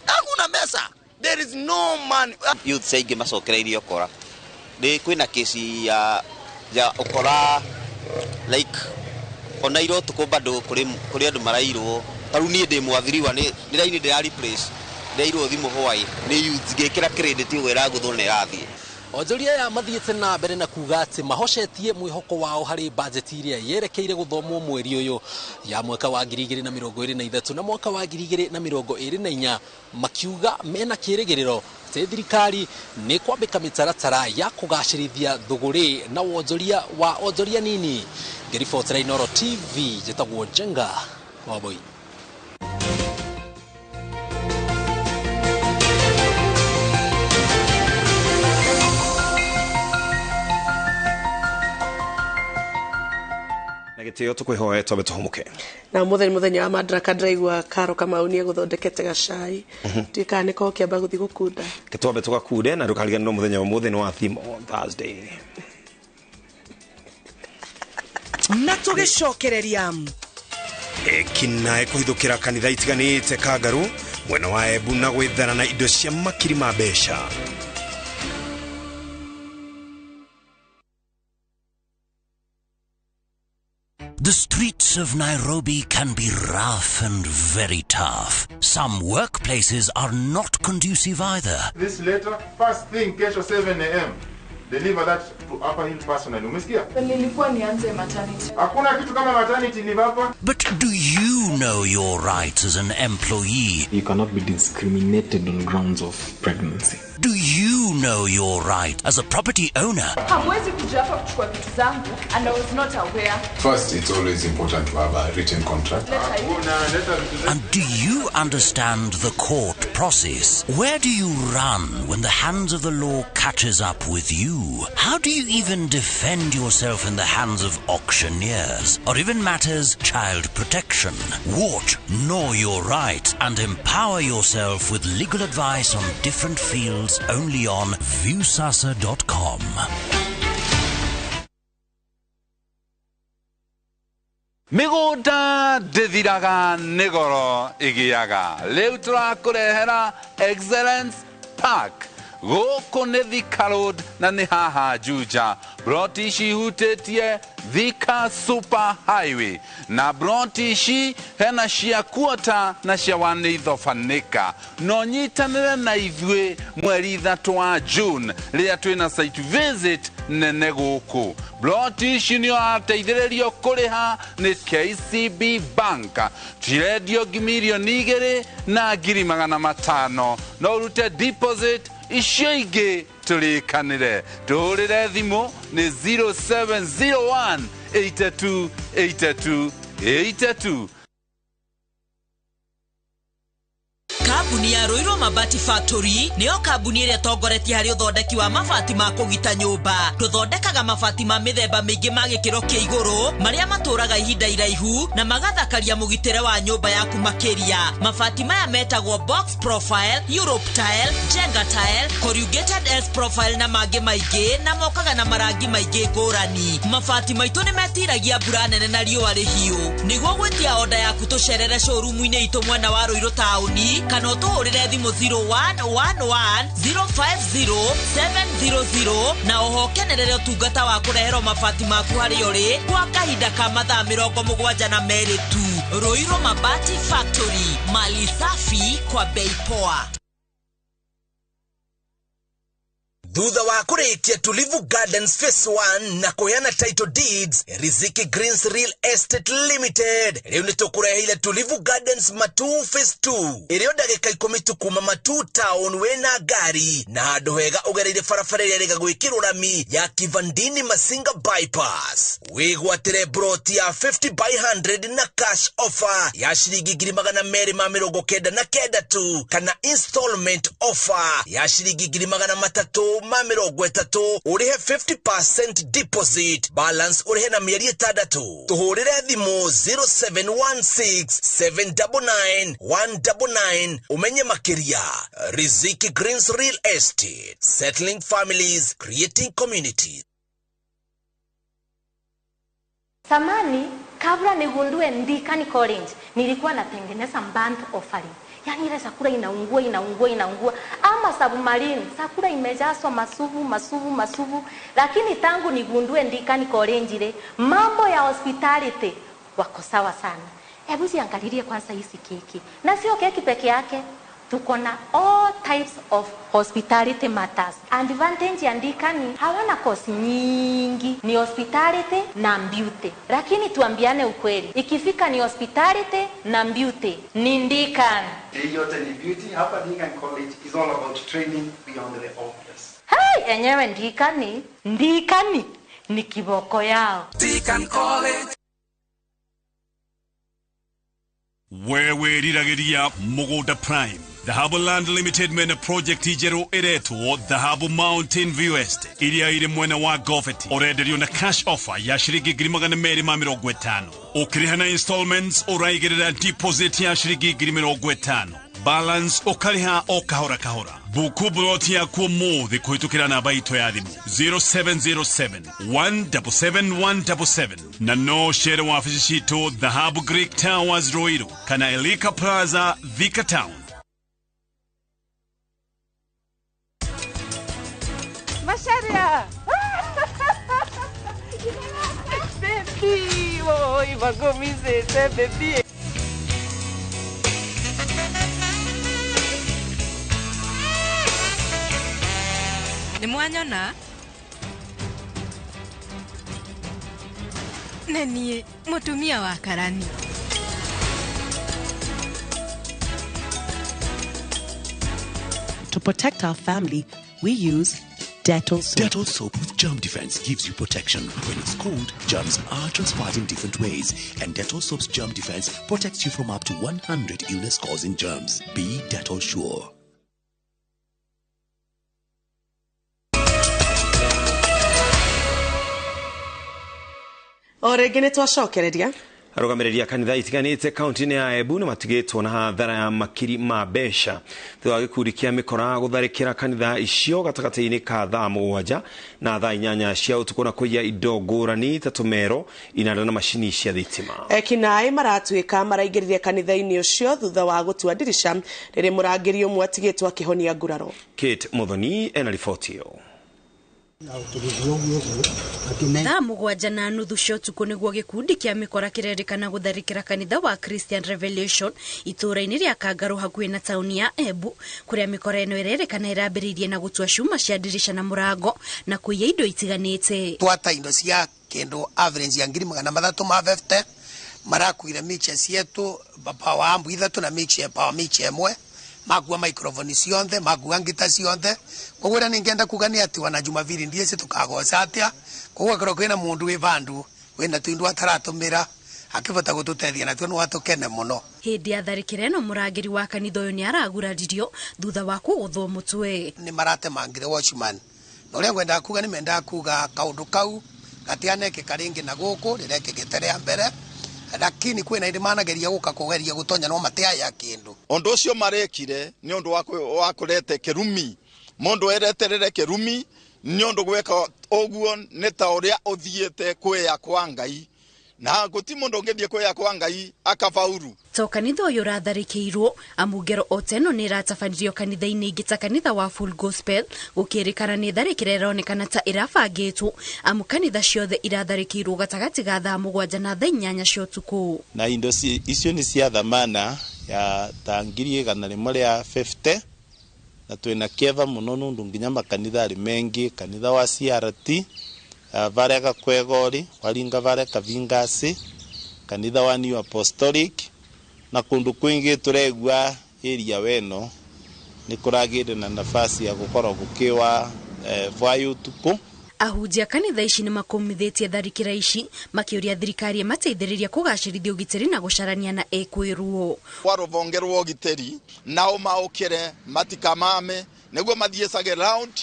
Hakuna pesa. There is no money. Youth aingĩ macokereirie ũkora. Nĩ kwĩna kesi ya ũkora like ona ira ũtukũ bado kũrĩ andũ marairwo. Ta rĩu niĩ ndĩ mwathiriwa nĩ raini ndĩra replace. Ndĩrairwo thimũ hwaĩ nĩ youth ngĩkĩra credit ũguo ĩragũthwo na ĩrathiĩ. Onjoria aya mathiĩte na mbere na kuga atĩ mahocetie mwĩhoko wao harĩ bajeti iria yerekeire gũthomwo mweri ũyũ ya mwaka wa 2023 na mwaka wa 2024 makiuga mena kĩrĩgĩrĩro atĩ thirikari nĩ kwambĩka mĩtaratara ya kũgacĩrithia thũgũrĩ na wonjoria wa onjoria nini. Ngĩribotera Inooro TV njĩtagwo Njenga Wambui. Gĩtĩo tũkwĩhoe twambe tũhũmũke. Na mũthenya mũthenya wa Madaraka ndĩraigua Karo Kamau nĩ egũthondekete gacai tuĩkaga nĩko kĩamba gũthiĩ gũkunda. Twambe tũgakunde na ndũkariganĩrwo mũthenya wa ũmũthĩ nĩ wa theme on Thursday. Na tũgĩcokereria ekinaĩ kũhithũkĩra kanitha itiganĩte Kangarũ mwena wa Embu na gwĩthana na indo cia makiri ma mbeca. The streets of Nairobi can be rough and very tough. Some workplaces are not conducive either. This letter, first thing, kesho 7 a.m. Deliver that to Upper Hill personally. Umesikia? Nilikuwa nianze maternity. Hakuna kitu kama maternity leave hapa. But do you know your rights as an employee? You cannot be discriminated on grounds of pregnancy. Do you know your right as a property owner? Hamwezi kuja hapa kuchukua vitu zangu and I was not aware. First, it's always important to have a written contract. And do you understand the court process? Where do you run when the hands of the law catches up with you? How do you even defend yourself in the hands of auctioneers or even matters child protection? Watch Know Your Right and empower yourself with legal advice on different fields only on Viusasa.com. Mĩgũnda ndĩthiraga nĩ goro ĩgĩaga. Rĩu tũrakũrehera Excellence Park. Gũkũ nĩ Thika Road na nĩ haha Juja. Broti ici ihutĩtie Thika Super Highway na broti ici hena cia kuota na cia wanĩithobanĩka. No nyitanĩre na ithuĩ mweri 3 wa June rĩrĩa twĩna site visit nene gũkũ. Broti ici nĩ ũrateithĩrĩrio kũrĩha nĩ KCB Bank. Cirendio 2,500,000. No ũrute deposit icio ingĩ tũrĩkanĩre. Tũhũrĩre thimũ nĩ 0701 82 82 82. Kambuni ya Ruiru Mabati Factory nĩyo kambuni ĩrĩa ĩtongoretie harĩ ũthondeki wa mabati ma kũgita nyũmba. Tũthondekaga mabati ma mĩthemba mĩingĩ ma gĩkĩro kĩa igũrũ marĩa matũraga ihinda iraihu na magathakaria mũgitĩre wa nyũmba yaku makĩria. Mabati maya metagwo box profile, Europe tile, Jenga tile, corrugated S profile na mangĩ maingĩ, na mokaga na marangi maingĩ ngũrani. Mabati maitũ nĩ metiragia mbura nene na riũa rĩhiũ. Nĩguo gwĩtia oda yaku tũcerere showroom-inĩ itũ mwena wa Ruiru taũni kana ũtũhũrĩre thimũ 0111 050 700 na oho kenerere ũtungata wa kũreherwo mabati maku harĩa ũrĩ kwa kahinda ka mathaa 72 tu. Ruiru Mabati Factory, mali safi kwa bei poa. Thutha wa kũrĩkia Tulivu Gardens Phase 1 na kũheana title deeds, Riziki Greens Real Estate Limited rĩu nĩ tũkũreheire Tulivu Gardens Matuu Phase 2 ĩrĩo ndagĩka 10 tu kuma Matuu town wĩna ngari na handũ hega ũgereire barabara ĩrĩa ĩrĩga gwĩkĩrwo rami ya Kivandini Masinga bypass. Wĩgwatĩre broti ya 50 by 100 na cash offer ya ciringi 299 tu kana installment offer ya ciringi 330 ũrĩhe 50% deposit, balance ũrĩhe na mĩeri 6. Tũhũrĩre thimũ 0716 799 199 ũmenye makĩria. Riziki Greens Real Estate, settling families, creating communities. Samani, kabla nigundue Ndikani College, nilikuwa natengeneza burnt offering. Yaani ile chakula inaungua inaungua inaungua, ama submarine chakula imejazwa masubu masubu masubu. Lakini tangu nigundue Ndikani College ile mambo ya hospitality wako sawa sana. Hebu ziangalilie kwanza hizi keki, na sio keki peke yake, tuko na all types of hospitality matters. Advantage ya Ndikani, hawana course nyingi, ni hospitality na beauty. Lakini tuambiane ukweli, ikifika ni hospitality na beauty, ni Ndikani. Hii yote ni beauty. Hapa Ndikani College is all about training beyond the obvious. Hey, enyewe Ndikani, Ndikani ni kiboko yao. Ndikani College. Wewe riragĩria Mũgũnda Prime. Dhahabu Land Limited mena project njerũ ĩretwo Dhahabu Mountain View Estate iria ĩrĩ mwena wa Goveti. Ũrenderio na cash offer ya ciringi 250,000. Ũkĩrĩha na installments ũraigĩrĩra deposit ya ciringi 50,000. Balance ũkarĩha o kahora kahora. Buku broti yaku ũmũthĩ kũhĩtũkĩra namba itũ ya thimũ 0707 177 177 na no cere wabici citũ Dhahabu Greek Towers Ruiru kana Elika Plaza Thika Town. Macharia! Baby! Oi, bagomise, baby! Nĩ mwanyona? Nĩ niĩ mũtumia wa karani. To protect our family, we use Dettol soap. Dettol soap with germ defense gives you protection. When it's cold, germs are transferred in different ways, and Dettol soap's germ defense protects you from up to 100 illness-causing germs. Be Dettol sure. O rĩngĩ nĩ twacokereria. Arũgamĩrĩri a kanitha itiganĩte kaunti-inĩ ya Embu nĩ matigĩtwo na hathara ya makiri ma mbeca thutha wa gĩkundi kĩa mĩkora gũtharĩkĩra kanitha icio gatagatĩ-inĩ ka thaa 7 na thaa 8 cia ũtukũ na kũiya indo ngũrani ta tũmero, inanda na macini cia thitima. Ekinaĩ maratuĩka maraingĩrire kanitha-inĩ ũcio thutha wa gũtua ndirica rĩrĩ mũrangĩri ũmwe atigĩtwo akĩhonia nguraro. Kate Muthoni ena riboti ĩyo. Thaa 7:30 cia ũtukũ nĩguo gĩkundi kĩa mĩkora kĩrerĩkana gũtharĩkĩra kanitha wa Christian Revelation itũũra-inĩ rĩa Kangarũ hakuhĩ na taũni ya Embu, kũrĩa mĩkora ĩno ĩrerĩkana ĩrambĩrĩirie na gũtua cuma cia ndirica na mũrango na kũiya indo itiganĩte. Twata indo cia kĩndũ average ya 350 marakuire miche cietu power ambu 3 na miche power miche 1 makua microphone cionthe makua ngita cionthe koguo ria ningenda kuga ni ati wana Jumapili ndieci tukagoca atia koguo akorwo kwina mundu wi vandu wina tuindu ataratumira akivota gututethia natuo no atukene muno. Hindi ya tharĩkĩra ĩno mũrangĩri wa kanitha ũyũ nĩ araguraririo thutha wa kũgũthwo mũtwe. Nĩ maratemangire watchman na ũrĩa ngwendaga kuga nĩ mendaga kuga kaũndũ kau gatianekĩka rĩngĩ na gũkũ rĩrekĩkĩte rĩa mbere, lakini kwina indi manageria guka kugeria gutonya no matiaya kindu. Undu ucio marekire ni undu wa kurete kirumi, mundu ereterere kirumi ni undu gweka uguo ni ta uria uthiete kwiya kwa Ngai, na guti mundu ungithie kwiya kwa Ngai akafauru. To kanitha ũyũ ũratharĩkĩirwo amu ngero o ta ĩno nĩ ĩratabanirio kanitha-inĩ ingĩ ta kanitha wa Full Gospel, gũkĩrĩkana nĩ tharĩkĩra ĩronekana ta ĩrabangĩtwo amu kanitha ciothe iratharĩkĩirwo gatagatĩ ga thaa 7 na thaa 8 cia ũtukũ. Na indo icio nĩ cia thamana ya ta 150 na twĩna kĩeva mũno nũndũ nginya makanitha arĩ mengi, kanitha wa CRT varia Gakwegori, waringa varia Kavingasi, kanitha wa New Apostolic na kundu kwingi turegua area weno ni kuragire na nafasi ya gukorwo gukiwa vwayu utuku. Ahunjia kanitha ici nĩ makũmithĩtie tharĩkĩra ici makĩũria thirikari ĩmateithĩrĩria kũgacĩrithia ũgitĩri na gũcarania na ekwĩrwo. Kwa rũhonge rwa ũgitĩri nao maũkĩre matikamame nĩguo mathiĩcage round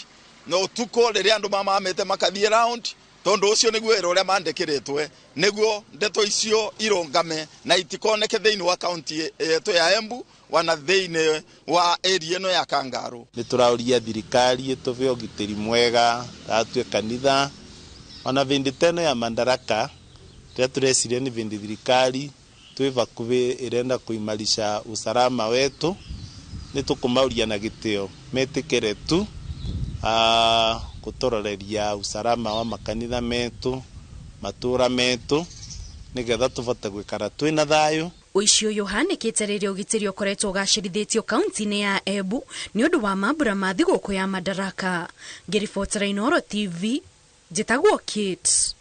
na ũtukũ rĩrĩa andũ mamamĩte makathiĩ round, tondu ucio niguo wĩra ũrĩa mandĩkĩrĩtwe niguo ndeto icio irũngame na itikoneke thĩinĩ wa kaunti yetu ya Embu wana thĩinĩ wa area ĩno ya Kangarũ. Nĩ tũraũria thirikari ĩtũhe ũgitĩri mwega tatue kanitha ona vindi teno ya Madaraka rĩrĩa tũreciria nĩ vindi thirikari twĩ vakuhĩ ĩrenda kuimarisha usalama wetu, nĩ tũkũmauria na gĩtĩo metĩkĩre tu gũtũroreria usalama wa makanitha metu matura metu nigetha tũvote gwikara twĩna thayũ. Ũici ũyũ ũhanĩkĩte rĩrĩa ũgitĩri ũkoretwo ũgacĩrithĩtio kaunti-inĩ ya Embu nĩ ũndũ wa mambura ma thigũkũ ya Madaraka. Ngĩribotera Inooro TV, njĩtagwo Kate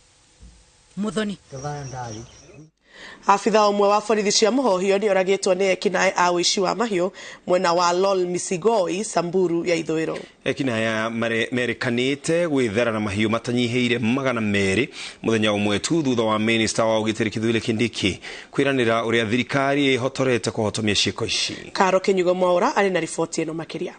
Muthoni. Abitha ũmwe wa borithi cia Mũhohio nĩ oragĩtwo nĩ ekinaĩ a ũici wa mahiũ mwena wa Lol Misigoi, Samburu ya ithũĩro. Ekinaĩ aya merĩkanĩte gwĩthara na mahiũ matanyihĩire 200 mũthenya ũmwe tu thutha wa minista wa ũgitĩri Kithure Kindiki kwĩranĩra ũrĩa thirikari ĩhotorete kũhotomia ciĩko ici. Karo Kĩnyugo Mwaũra arĩ na riboti ĩno makĩria.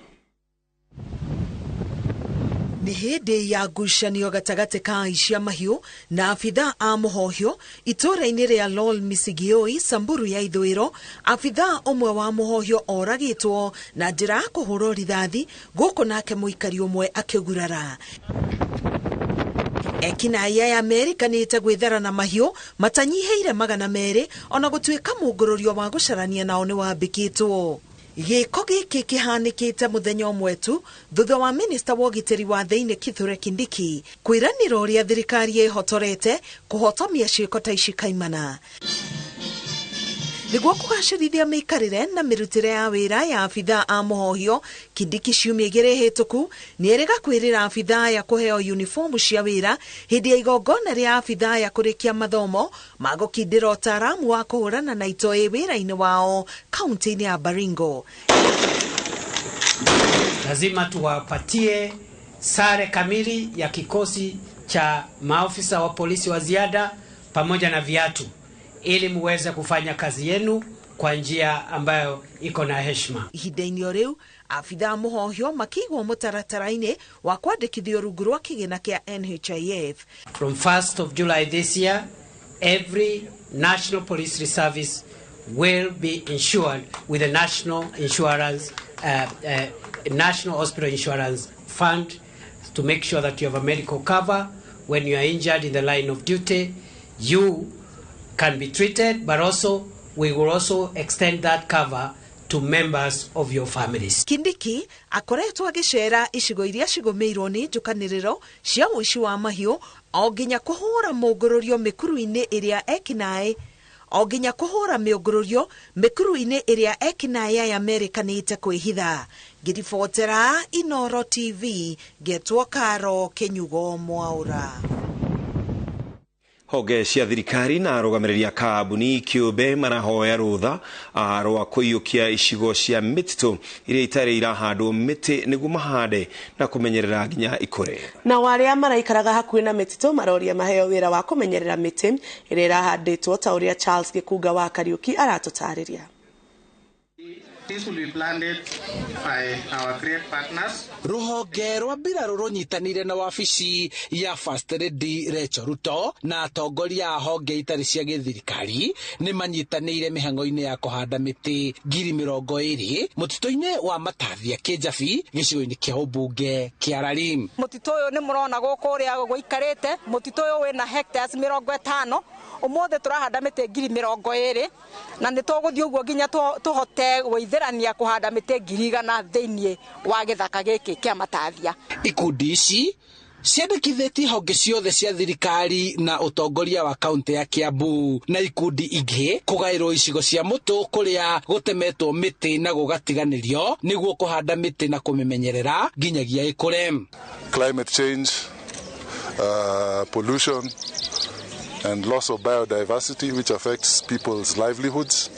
Nĩ hĩndĩ ya ngucanio gatagatĩ ka aici a mahiũ na abitha a Mũhohio itũũra-inĩ rĩa Lol Misigioi, Samburu ya ithũĩro, abitha ũmwe wa Mũhohio oragĩtwo na njĩra ya kũhũrwo rithathi gũkũ nake mũikari ũmwe akĩgurara. Ekinaĩ aya merĩkanĩte gwĩthara na mahiũ matanyihĩire 200 ona gũtuĩka mũngũrũrio wa gũcarania nao nĩ wambĩkĩtwo. Gĩko gĩkĩ kĩhanĩkĩte mũthenya ũmwe tu thutha wa minista wa ũgitĩri wa thĩinĩ Kithure Kindiki kwĩranĩra ũrĩa thirikari ĩhotorete kũhotomia ciĩko ta ici kaimana. Nĩguo kũgacĩrithia mĩikarĩre na mĩrutĩre ya wĩra ya abitha a Mũhohio, Kindiki ciumia 2 hĩtũku nĩerĩga kwĩrĩra abitha aya kũheo uniformu cia wĩra hĩndĩ ya igongona rĩa abitha aya kũrĩkia mathomo magũkindĩra ũtaaramu wa kũhũrana na itoi wĩra-inĩ wao kaunti-inĩ ya Baringo. Lazima tuwapatie sare kamili ya kikosi cha maofisa wa polisi wa ziada pamoja na viatu ili muweze kufanya kazi yenu kwa njia ambayo iko na heshima. Ihinda-inĩ o rĩu abitha Mũhohio makĩigwo mũtaratara-inĩ wa kwandĩkithio rungu rwa kĩgĩna kĩa NHIF. From 1st of July this year, Every National Police Reservist will be insured with a national insurance, National Hospital Insurance Fund to make sure that you have a medical cover. When you are injured in the line of duty, you can be treated, but also we will also extend that cover to members of your families. Kindiki akoretwo agĩcera icigo iria cigũmĩirwo nĩ njũkanĩrĩro cia ũici wa mahiũ o nginya kũhũra mũngũrũrio mĩkuru-inĩ ĩrĩa ekinaĩ o nginya kũhũra mĩũngũrũrio mĩkuru-inĩ ĩrĩa ekinaĩ aya merĩkanĩte kwĩhitha. Ngĩribotera Inoro TV ngetwo Karo Kĩnyugo Mwaura. Honge cia thirikari na arũgamĩrĩri a kambuni kĩũmbe marahoya rũtha rwa kũiyũkia icigo cia mĩtitũ iria itarĩ irahandwo mĩtĩ nĩguo mahande na kũmenyerera nginya ikũre. Nao arĩa maraikaraga hakuhĩ na mĩtitũ maroria maheo wĩra wa kũmenyerera mĩtĩ ĩrĩa ĩrahandĩtwo ta ũrĩa Charles Gĩkunga wa Kariũki aratũtarĩria. This will be planted by our great partners. Ruhonge rwa mbirarũ rũnyitanĩire na wabici ya First Lady Rachel Ruto na atongoria a honge itarĩ cia gĩthirikari nĩ manyitanĩire mĩhang'o-inĩ ya kũhanda mĩtĩ 20,000 mũtitũ-inĩ wa Matathia Kĩnjabi gĩcigo-inĩ kĩa ũmbunge kĩa Rari. Mũtitũ ũyũ nĩ mũrona gũkũ ũrĩa gũikarĩte, mũtitũ ũyũ wĩna hectares 50. Ũmũthĩ tũrahanda mĩtĩ 20,000 na nĩ tũgũthiĩ ũguo nginya tũhote gwĩithĩrania kũhanda mĩtĩ 100,000 thĩinĩ wa gĩthaka gĩkĩ kĩa Matathia. Ikundi ici ciandĩkithĩtie honge ciothe cia thirikari na ũtongoria wa kaunti ya Kiambu na ikundi ingĩ kũgaĩrwo icigo cia mũtũ kũrĩa gũtemetwo mĩtĩ na gũgatiganĩrio nĩguo kũhanda mĩtĩ na kũmĩmenyerera nginyagia ĩkũre. Climate change, pollution and loss of biodiversity, which affects people's livelihoods.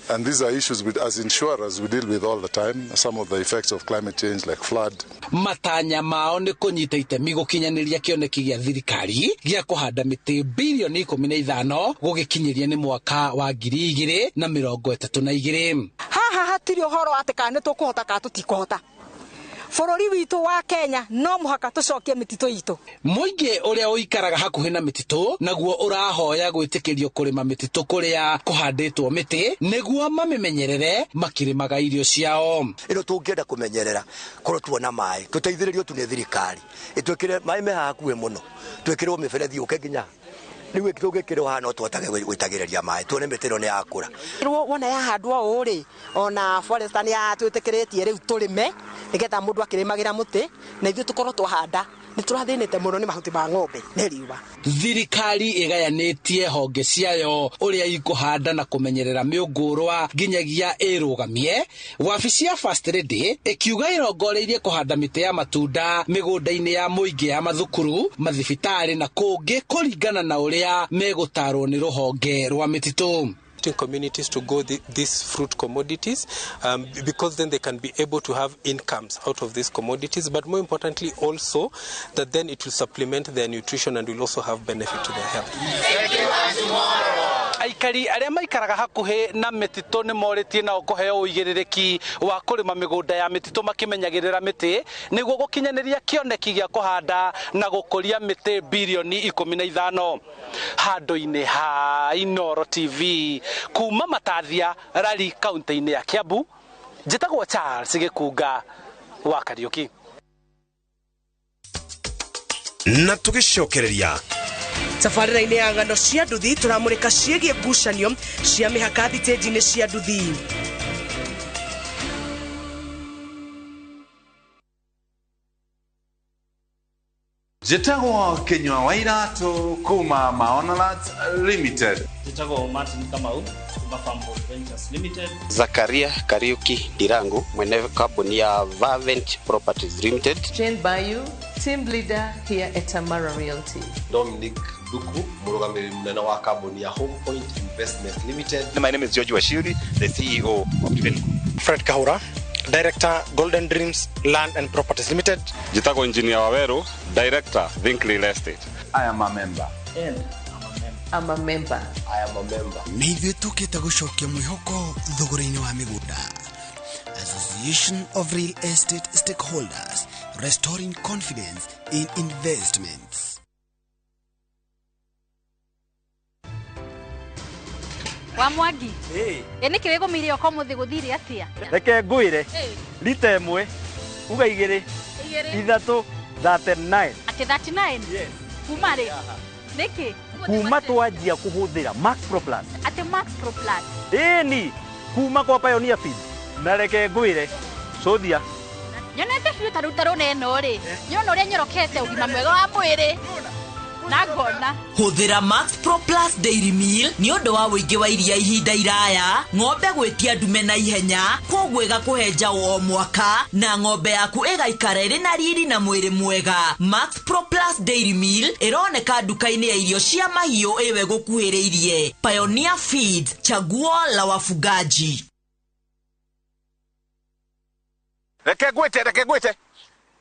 And these are issues with, as insurers, we deal with all the time, some of the effects of climate change like flood. Matanya mao nĩ kũnyita itemi gũkinyanĩria kĩoneki gĩa thirikari gĩa kũhanda mĩtĩ bilioni 15 gũgĩkinyĩria nĩ mwaka wa 2032. Haha hatirĩ ũhoro atĩ kana nĩ tũkũhota kana tũtikũhota. Bũrũri witũ wa Kenya no mũhaka tũcokie mĩtitũ itũ. Mũingĩ ũrĩa ũikaraga hakuhĩ na mĩtitũ naguo ũrahoya gwĩtĩkĩrio kũrĩma mĩtitũ kũrĩa kũhandĩtwo mĩtĩ nĩguo mamĩmenyerere makĩrĩmaga irio ciao. Ĩno tũngĩenda kũmenyerera korwo tuona maĩ tũteithĩrĩrio tu nĩ thirikari ĩtwĩkĩre maĩ me haha hakuhĩ mũno, twĩkĩrwo mĩberethi yũke nginya rĩu tũngĩkĩrwo haha no tũhotage gwĩtagĩrĩria maĩ tuone mĩtĩ ĩno nĩ yakũra. Wona yahandwo ũũ rĩ, ona forester nĩ atwĩtĩkĩrĩtie rĩu tũrĩme nĩgetha mũndũ akĩrĩmagĩra mũtĩ na ithuĩ tũkorwo twahanda. Nĩ tũrathĩnĩte mũno nĩ mahuti ma ng'ombe nĩ riũa. Thirikari ĩgayanĩtie honge ciayo ũrĩa ikũhanda na kũmenyerera mĩũngũrwa nginyagia ĩrũgamie. Wabici ya First Lady ĩkiuga ĩrongoreirie kũhanda mĩtĩ ya matunda mĩgũnda-inĩ ya mũingĩ ya mathukuru, mathibitarĩ na kũngĩ kũringana na ũrĩa megũtarwo nĩ rũhonge rwa mĩtitũ. Communities to go these fruit commodities because then they can be able to have incomes out of these commodities, but more importantly also that then it will supplement their nutrition and will also have benefit to their health. Aikari arĩa maikaraga hakuhĩ na mĩtitũ nĩ morĩtie nao kũheo ũigĩrĩrĩki wa kũrĩma mĩgũnda ya mĩtitũ makĩmenyagĩrĩra mĩtĩ nĩguo gũkinyanĩria kĩoneki gĩa kũhanda na gũkũria mĩtĩ bilioni 15. Handũ-inĩ ha Inoro TV kuma Matathia Rari kaunti-inĩ ya Kiambu, njĩtagwo Charles Gĩkunga wa Kariũki. Na tũgĩcokereria tabarĩra-inĩ ya ng'ano cia nduthi tũramũrĩka ciĩgiĩ ngucanio cia mĩhaka thitĩnji-inĩ cia nduthi. Njĩtagwo Kinyua wa Iratũ kuma Maonalat Limited. Njĩtagwo Martin Kamau kuma Farmboard Ventures Limited. Zakaria Kariuki Ndirangu mwene kambuni ya Vavent Properties Limited. Jane Bayu, team leader here at Tamara Realty. Dominic Duku, mũrũgamĩrĩri mũnene wa kambuni ya Home Point Investment Limited. My name is George Washiri, the CEO of Driven Group. Fred Kahura, Director, Golden Dreams Land and Properties Limited. Njĩtagwo Engineer Waweru, Director, Think Real Estate. I am a member. And I'm a member. I am a member. Nĩ ithuĩ tũkĩte gũcokia mwĩhoko thogora-inĩ wa mĩgũnda. Association of Real Estate Stakeholders, restoring confidence in investments. Wa Mwangi. Ĩ nĩkĩ wĩgũmĩire oka ũmũthĩ gũthire atĩa? Reke ngwĩre. Rita ĩmwe, uga igĩrĩ, ithatũ, 39. Atĩ 39? Yes. Kuma rĩ? Nĩkĩ? Kuma twanjia kũhũthĩra Max Pro Plus. Atĩ Max Pro Plus. Ĩni, kuma kwa Pioneer Feed. Na reke ngwĩre, cũthia. Nyonete biũ ta rĩu ta rũna ĩno rĩ. Nyona ũrĩa nyorokete ũgima mwega wa mwĩrĩ. Na ngona. Hũthĩra Max Pro Plus Dairy Meal nĩ ũndũ wa ũingĩ wa iria ihinda iraya, ng'ombe gwĩtia ndume na ihenya, kwoguo ĩgakũhe njaũ o mwaka, na ng'ombe yaku ĩgaikara ĩrĩ na riri na mwĩrĩ mwega. Max Pro Plus Dairy Meal ĩroneka nduka-inĩ ya irio cia mahiũ ĩwe gũkuhĩrĩirie. Pioneer Feed, chaguo la wafugaji. Reke ngwĩte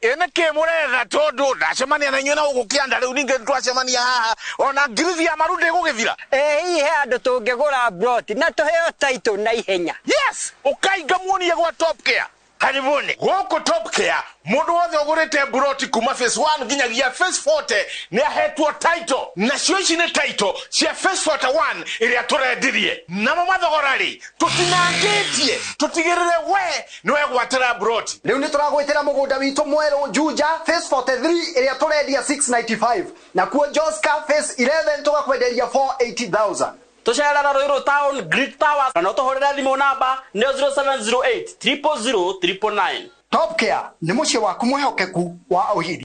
ĩ nĩkĩ mũretha tondũ ndacemania na inyuĩ na gũkũ kĩanda rĩu ningĩ twacemania haha ona ngirithi ya maru ndĩgũgĩthira. Ĩ hihi he handũ tũngĩgũra broti na tũheo title na ihenya? Yes, ũkainga muonie gwa Top Care. Karibuni gũkũ Top Care mũndũ wothe ũgũrĩte broti kuma phase 1 nginyagia phase 40 nĩ ahetwo title, nacio ici nĩ title cia phase 41 ĩrĩa tũrendirie. Namo mathogora rĩ tũtinangĩtie, tũtigĩrĩre we nĩ wegwatĩra broti. Rĩu nĩ tũragwĩtĩra mũgũnda witũ mwerũ Juja phase 43 ĩrĩa tũrendia 695, nakuo Joska phase 11 tũgakwenderia 480,000. Tũcerera Ruiru Town Greek Towers na no tũhũrĩre thimũ namba nĩyo 0708 000 999. Top Care nĩ mũciĩ waku mwĩhokeku wa ũhiri.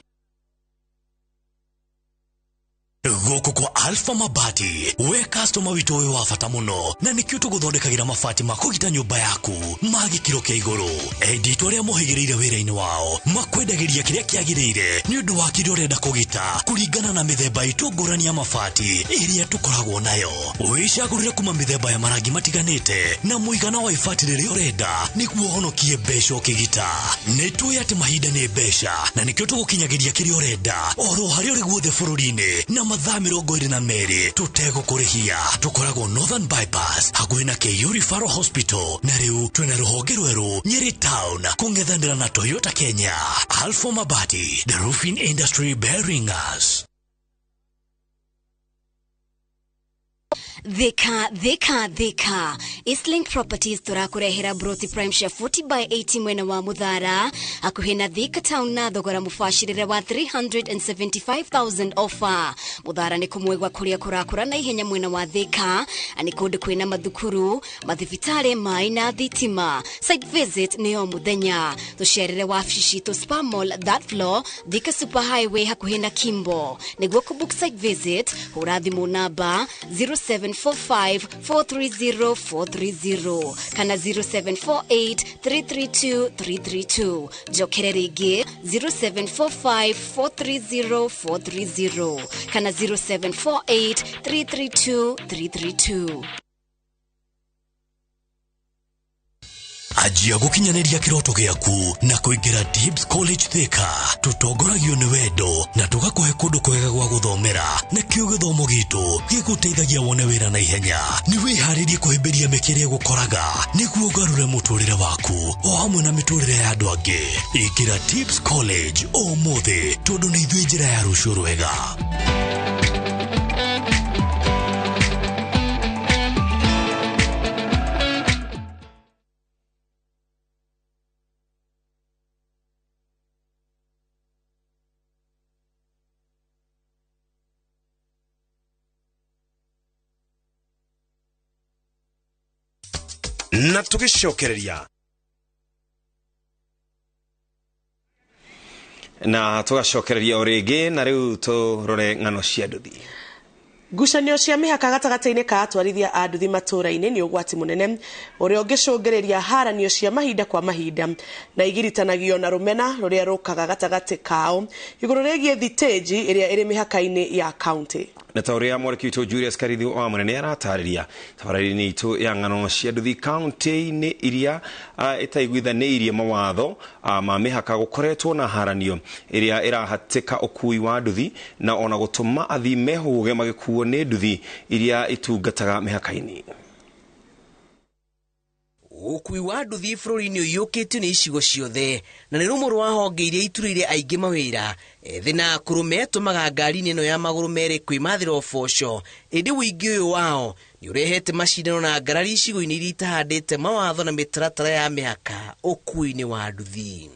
Gũkũ kwa Alpha Mabati, we customer witũ wĩ wa bata mũno, na nĩkĩo tũgũthondekagĩra mabati ma kũgita nyũmba yaku ma gĩkĩro kĩa igũrũ. Endi itũ arĩa mohĩgĩrĩire wĩra-inĩ wao makwendagĩria kĩrĩa kĩagĩrĩire nĩ ũndũ wa kĩrĩa ũrenda kũgita kũringana na mĩthemba itũ ngũrani ya mabati ĩrĩa tũkoragwo nayo. Wĩcagũrĩre kuma mĩthemba ya marangi matiganĩte na mũigana wa ibati rĩrĩa ũrenda nĩguo ũhonokie mbeca ũkĩgita. Nĩ tũĩ atĩ mahinda nĩ mbeca na nĩkĩo tũgũkinyagĩria kĩrĩa ũrenda oro harĩa ũrĩ guothe bũrũri-inĩ na mathaa 22 tũtegũkũrĩhia. Tũkoragwo Northern Bypass hakuhĩ na KU Referral Hospital, na rĩu twĩna rũhonge rwerũ Nyeri Town kũng'ethanĩra na Toyota Kenya. Alpha Mabati, the roofing industry bearing us. Thika, Thika, Thika. Eastlink Properties tũrakũrehera broti prime cia 40 by 80 mwena wa Muthara hakuhĩ na Thika Town na thogora mũbacĩrĩre wa 375,000 offer. Muthara nĩ kũmwe gwa kũrĩa kũrakũra na ihenya mwena wa Thika, nĩ kũndũ kwĩna mathukuru, mathibitarĩ, maĩ na thitima. Site visit nĩ o mũthenya. Tũcerere wabici citũ Spa Mall third floor, Thika Super Highway hakuhĩ na Kimbo. Nĩguo kũbook site visit, hũra thimũ namba 0745 430 430 kana 0748 332 332. Njokere rĩngĩ 0745 430 430 kana 0748 332 332. Anjia gũkinyanĩria kĩroto gĩaku na kũingĩra Dibs College Thika. Tũtongoragio nĩ wendo na tũgakũhe kũndũ kwega gwa gũthomera, na kĩo gĩthomo gitũ gĩgũteithagia wone wĩra na ihenya. Nĩ wĩharĩrie kũhĩmbĩria mĩeke ĩrĩa ĩgũkoraga nĩguo ũgarũre mũtũrĩre waku o hamwe na mĩtũrĩre ya andũ angĩ. Ingĩra Dibs College ũmũthĩ tondũ nĩ ithuĩ njĩra ya rũciũ rwega. Na tũgĩcokereria na tũgacokereria o rĩngĩ, na rĩu tũrore ng'ano cia nduthi. Ngucanio cia mĩhaka gatagatĩ-inĩ ka atwarithia a nduthi matũũra-inĩ nĩ ũgwati mũnene ũrĩa ũngĩcũngĩrĩria haranio cia mahinda kwa mahinda na igiritanagio na rũmena rũrĩa rũkaga gatagatĩ kao igũrũ rĩgiĩ thitĩnji ĩrĩa ĩrĩ mĩhaka-inĩ ya kaunti. Na ta ũrĩa mwarĩki witũ Julius Karithi wa Mũnene aratarĩria tabarĩra-inĩ itũ ya ng'ano cia nduthi kaunti-inĩ iria ĩtaiguithanĩirie mawatho ma mĩhaka gũkoretwo na haranio ĩrĩa ĩrahatĩka ũkui wa nduthi na ona gũtũma athii mehũge magĩkuo nĩ nduthi iria itungataga mĩhaka-inĩ. Ũkui wa nduthi bũrũri-inĩ ũiyũkĩtio nĩ icigo ciothe na nĩ rũmwe rwa honge iria iturĩire aingĩ mawĩra. Ethĩ na akũrũ metũmaga ngari-inĩ ĩno ya magũrũ merĩ kwĩmathĩra ũboco, ĩndĩ ũingĩ ũyũ wao nĩ ũrehete macindano na ngarari icigo-inĩ iria itahandĩte mawatho na mĩtaratara ya mĩhaka ũkui-inĩ wa nduthi.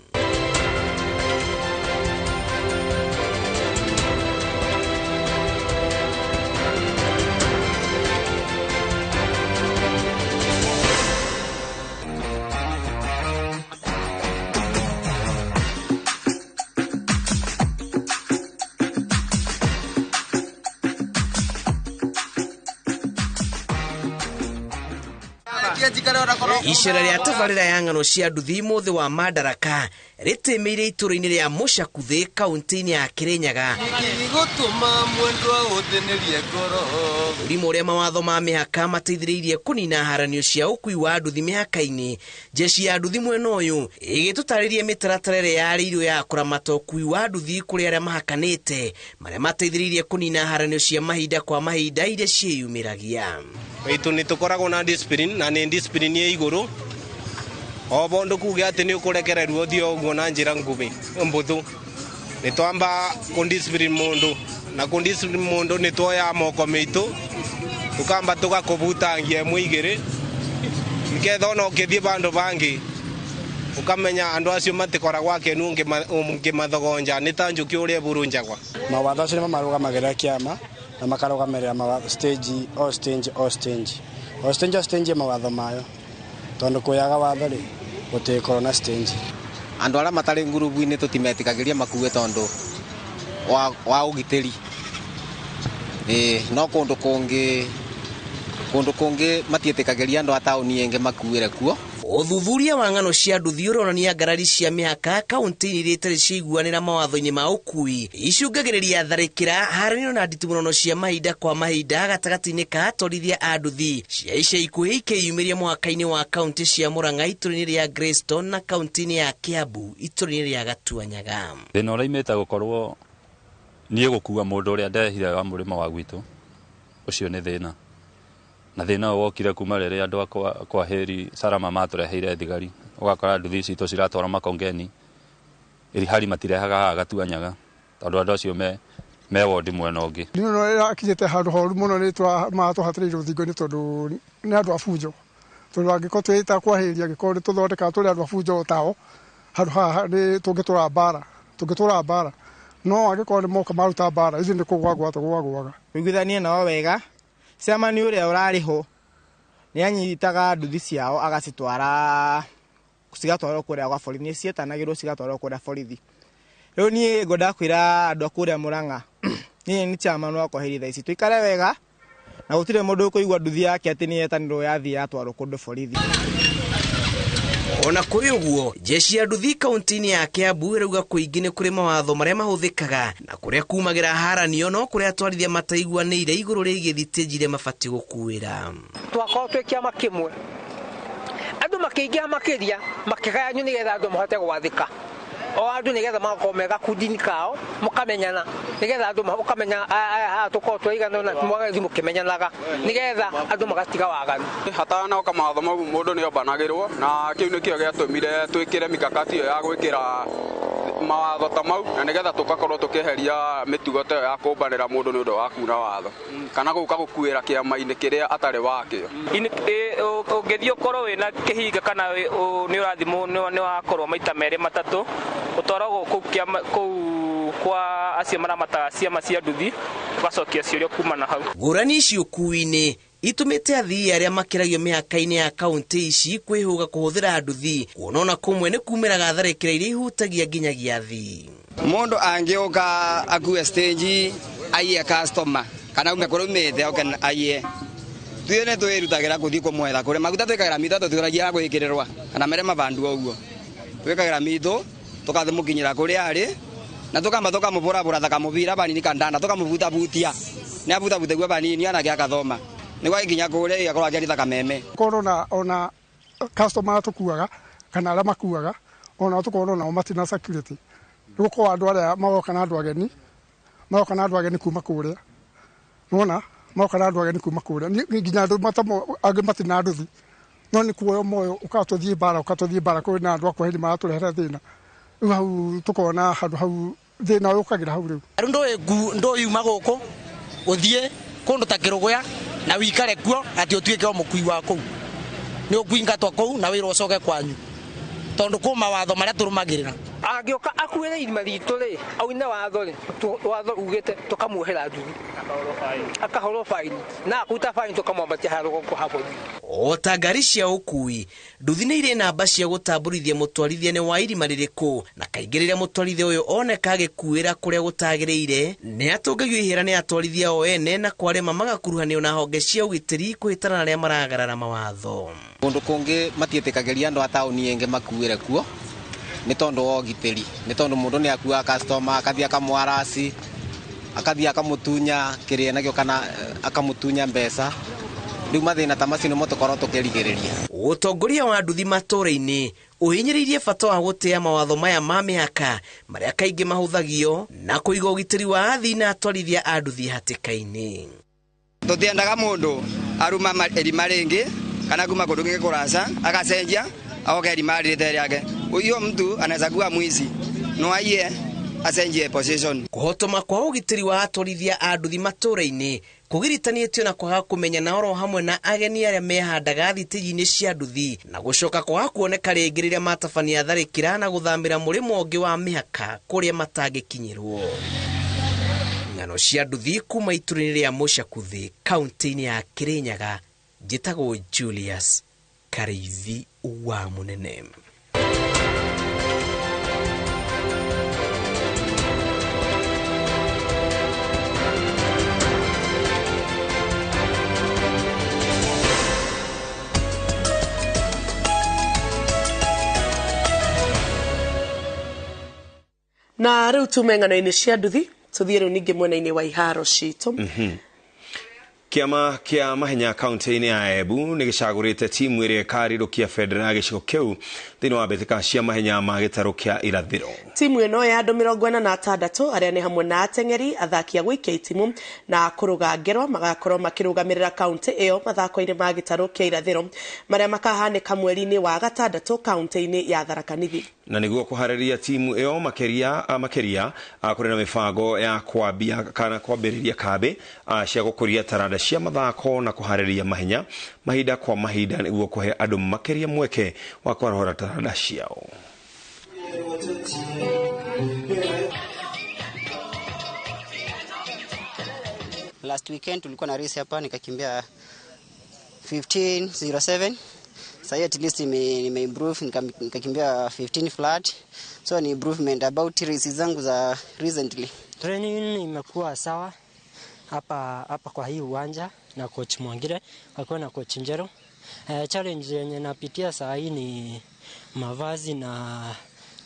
Icera rĩa tabarĩra ya ng'ano cia nduthi mũthĩ wa Madaraka rĩtĩmĩire itũũra-inĩ rĩa Mũcakuthĩ kaunti-inĩ ya Kĩrĩnyaga. Mũrimũ ũrĩa mawatho ma mĩhaka mateithĩrĩirie kũnina haranio cia ũkui wa nduthi mĩhaka-inĩ. Jeshi ya nduthi mwena ũyũ ĩgĩtũtarĩria mĩtaratara ĩrĩa yarĩirwo ya kũramata ũkui wa nduthi kũrĩ arĩa mahakanĩte, marĩa mateithĩrĩirie kũnina haranio cia mahinda kwa mahinda iria ciĩyumĩragia. Witũ nĩ tũkoragwo na discipline na nĩ discipline ĩ igũrũ o bondu kuge atĩ nĩ ũkũrekererwo ũthiĩ ũguo na njĩra nguhĩ mbũthũ. Nĩ twamba kũndiscipline mũndũ na kũndiscipline mũndũ nĩ tuoya moko meitũ tũkamba tũgakũbutangia ĩmwe igĩrĩ nĩgetha ona ũkĩthiĩ bandũ bangĩ ũkamenya andũ acio matikoragwo akenu ũngĩmathogonja nĩ ta njũkĩ ũrĩa ĩburunjagwa. Mawatho acio nĩmo marũgamagĩrĩra kĩama na makarũgamĩrĩra mawatho stage o stage o stage o stage o stage mawatho mayo tondu kuyaga watho ri gutikorwo na stage. Andu aria matari ngurubu-ini tutimetikagiria makue tondu wa ugitiri. No kundu kungi matietikagiria andu a tauni ingi makuire kuo. Ũthuthuria wa ng'ano cia nduthi ũronania ngarari cia mĩhaka kaunti-inĩ iria itarĩ ciaiguanĩra mawatho-inĩ ma ũkui icũngagĩrĩria tharĩkĩra, haranio na nditimũrano cia mahinda kwa mahinda gatagatĩ-inĩ ka atwarithia a nduthi cia ica ikuhĩ ikĩyumĩria mũhaka-inĩ wa kaunti cia Murang'a itũũra-inĩ rĩa Greystone na kaunti-inĩ ya Kiambu itũũra-inĩ rĩa Gatuanyaga. Thĩna ũraimĩte gũkorwo niĩ gũkua mũndũ ũrĩa ndehire wa mũrĩmo wa gwitũ, ũcio nĩ thĩna. Na thĩna ũyũ wokire kuma rĩrĩa andũ a kwa Heri Salama matũreheire thigari, ũgakora nduthi citũ ciratwarwo Makongeni ĩrihari matirehaga haha Gatuanyaga tondũ andũ acio me wondi mwena ũngĩ. Nĩ ĩrakinyĩte handũ horu mũno nĩ matũhatĩrĩirie rũthingo-inĩ tondũ nĩ andũ a bunjo, tondũ angĩkorwo twĩta kwa Heri angĩkorwo nĩ tũthondekaga tũrĩ andũ a bunjo tao handũ haha nĩ tũngĩtũra mbara, no angĩkorwo nĩ moka maruta mbara ithuĩ nĩ kũgwagwa tũgwagwaga. Ũiguithanie nao wega. Chairman ũrĩa ũrarĩ ho nĩ anyitaga nduthi ciao agacitwara cigatwarwo kũrĩa gwa borithi, nĩ cietanagĩrwo cigatwarwo kũrĩa borithi. Rĩu niĩ ngwendaga kwĩra andũ a kũrĩa Murang'a, niĩ nĩ chairman wa Kwaheri thaa ici, tũikare wega na gũtirĩ mũndũ ũkũigua nduthi yake atĩ nĩ yetanĩrwo yathiĩ yatwarwo kũndũ borithi. Ona kũrĩ ũguo, jeshi ya nduthi kaunti-inĩ ya Kiambu ĩrauga kũingĩ nĩ kũrĩ mawatho marĩa mahũthĩkaga na kũrĩa kumagĩra haranio no kũrĩa atwarithia mataiguanĩire igũrũ rĩgiĩ thitĩnji iria mabatiĩ gũkuĩra. Twakorwo twĩ kĩama kĩmwe, andũ makĩingĩha makĩria makĩgayanio nĩgetha andũ mahote gwathĩka, o andũ nĩgetha magakorwo me gakundi-inĩ kao mũkamenyana, nĩgetha andũ ũkamenya haha tũkorwo twaigana na mũgathiĩ mũkĩmenyanaga nĩgetha andũ magatiga waganu. Hatanoka mawatho mau mũndũ nĩ ombanagĩrwo na kĩu nĩkĩo gĩatũmire twĩkĩre mikakati ĩyo ya gwĩkĩra mawatho ta mau na nĩgetha tũgakorwo tũkĩeheria mĩtugo ta ĩyo ya kũmbanĩra mũndũ nĩ ũndũ wa kuna watho kana gũka gũkuĩra kĩama-inĩ kĩrĩa atarĩ wakĩo. Ũngĩthiĩ ũkorwo wĩna kĩhinga kana nĩ ũrathimwo nĩ wakorwo maita merĩ matatũ ũtwaragwo kũu kwa acio maramataga ciama cia nduthi ũgacokia ciũria kuma na hau. Ngũrani ici ũkui-inĩ itumĩte athii arĩa makĩragio mĩhaka-inĩ ya kaunti ici kwĩhũga kũhũthĩra nduthi kuona ona kũmwe nĩ kumĩraga tharĩkĩra iria ihutagia nginyagia athii. Mũndũ angĩũka akue stage aiye customer kana ume kũrĩa umĩte oke aiye, ithuĩ nĩ twĩrutagĩra gũthiĩ kũmwetha kũrĩa maguta twĩkagĩra mitũ tũtiragia gwĩkĩrĩrwa kana mere mabandu ũguo twĩkagĩra mitũ tũkathi mũkinyĩra kũrĩa arĩ na tukamba tukamũbũrabũra ta kamũbira banini kandanda tukamũbutabutia nĩ abutabutegua banini anake akathoma nĩguo agĩkinya kũrĩa igakorwo akĩarita kameme. Korwo ona customer tũkuaga kana arĩa makuaga ona tũkorwo nao matina security nĩ gũkorwo andũ arĩa maroka na andũ ageni maroka na andũ ageni kuma kũrĩa nĩwona maroka na andũ ageni kuma kũrĩa nginya andũ matamo angĩ matina nduthi No nĩ kuoyo moyo ũkatũthiĩ mbara ũkatũthiĩ mbara kũrĩ na andũ a kwaheri maratũrehera thĩna. Rĩu hau tũkona handũ hau thĩna ũyũkagĩra hau rĩu. Rĩu ndũĩ ndũyuma gũkũ ũthiĩ kũndũ ta Kĩrũgũya na wikare kuo atĩ ũtuĩke o mũkui wa kũu. Nĩ ũkũingatwo kũu na wĩrwo ũcoke kwanyu tondũ kũ mawatho marĩa tũrũmagĩrĩra. Angĩũka akuĩre irima ritũ rĩ, aune watho rĩ, watho ugĩte tũkamuohera nduthi akahũrwo faini na akuta faini tũkamwambatia harĩa rũgongo ha borithi. O ta ngari cia ũkui, nduthi nĩ irĩ namba cia gũtambũrithia mũtwarithia nĩ wa irima rĩrĩkũ, na kaingĩ rĩrĩa mũtwarithia ũyũ oneka agĩkuĩra kũrĩa gũtagĩrĩire, nĩ atũngagio ihera nĩ atwarithia o ene na kwarema magakuruhanio na honge cia ũgitĩri kũhĩtana na arĩa maragarara mawatho. Kũndũ kũngĩ matiĩtĩkagĩria andũ a taũni ĩngĩ makuĩre kuo nĩ tondũ wa ũgitĩri, nĩ tondũ mũndũ nĩ akuaga customer akathiĩ akamwarasi, akathiĩ akamũtunya kĩrĩa nakĩo kana akamũtunya mbeca. Rĩu mathĩna ta macio nĩmo tũkorwo tũkĩrigĩrĩria. Ũtongoria wa nduthi matũũra-inĩ ũhinyĩrĩirie bata wa gũtĩa mawatho maya ma mĩhaka marĩa kaingĩ mahũthagio na kũiga ũgitĩri wa athii na atwarithia a nduthi hatĩka-inĩ. Tũtiendaga mũndũ aruma irima rĩngĩ kana kuma kũndũ kũngĩ kũraca agacenjia aoke irima rĩrĩ rĩake. Huyo mtu anaweza kuwa mwizi no aiye acenjie position. Kũhotoma kwa ũgitĩri wa atwarithia a nduthi matũũra-inĩ kũgiritanĩtio na kwaga kũmenyana oro hamwe na ageni arĩa mehandaga thitĩji-inĩ cia nduthi na gũcoka kwaga kuoneka rĩngĩ rĩrĩa matabania tharĩkĩra na gũthamĩra mũrĩmo ũngĩ wa mĩhaka kũrĩa matangĩkinyĩrwo. Ng'ano cia nduthi kuma itũra-inĩ rĩa Mũcakuthĩ kaunti-inĩ ya Kĩrĩnyaga, njĩtagwo Julius Karĩithi wa Mũnene. Na rĩu tume ng'ano-inĩ cia nduthi tũthiĩ rĩu ningĩ mwena-inĩ wa iharo citũ. Kĩama kĩa mahenya kaunti-inĩ ya Embu nĩ gĩcagũrĩte timu ĩrĩa ĩkarirũkia bendera ya gĩcigo kĩu thĩinĩ wa mbĩtĩka cia mahenya ma gĩtarũ kĩa irathĩro. Timu ĩno ya andũ 46 arĩa nĩ hamwe na ateng'eri, athaki a gũikia itimũ na kũrũga ngerwa magakorwo makĩrũgamĩrĩra kaunti ĩyo mathako-inĩ ma gĩtarũ kĩa irathĩro marĩa makahanĩka mweri-inĩ wa gatandatũ kaunti-inĩ ya Tharaka Nithi. Na nĩguo kũharĩria timu ĩyo makĩria kũrĩ na mĩbango ya kwambia kana kwambĩrĩria kambĩ cia gũkũria taranda cia mathako na kũharĩria mahenya mahinda kwa mahinda nĩguo kũhe andũ makĩria mweke wa kwarahũra taranda ciao. Last weekend tulikuwa na race hapa nikakimbia 15:07. Sasa at least nime improve nikakimbia 15 flat. So ni improvement about races zangu za recently. Training imekuwa sawa hapa kwa hii uwanja na coach Mwangire, wakiwa na coach Njero. Challenge yenye napitia saa hii ni mavazi na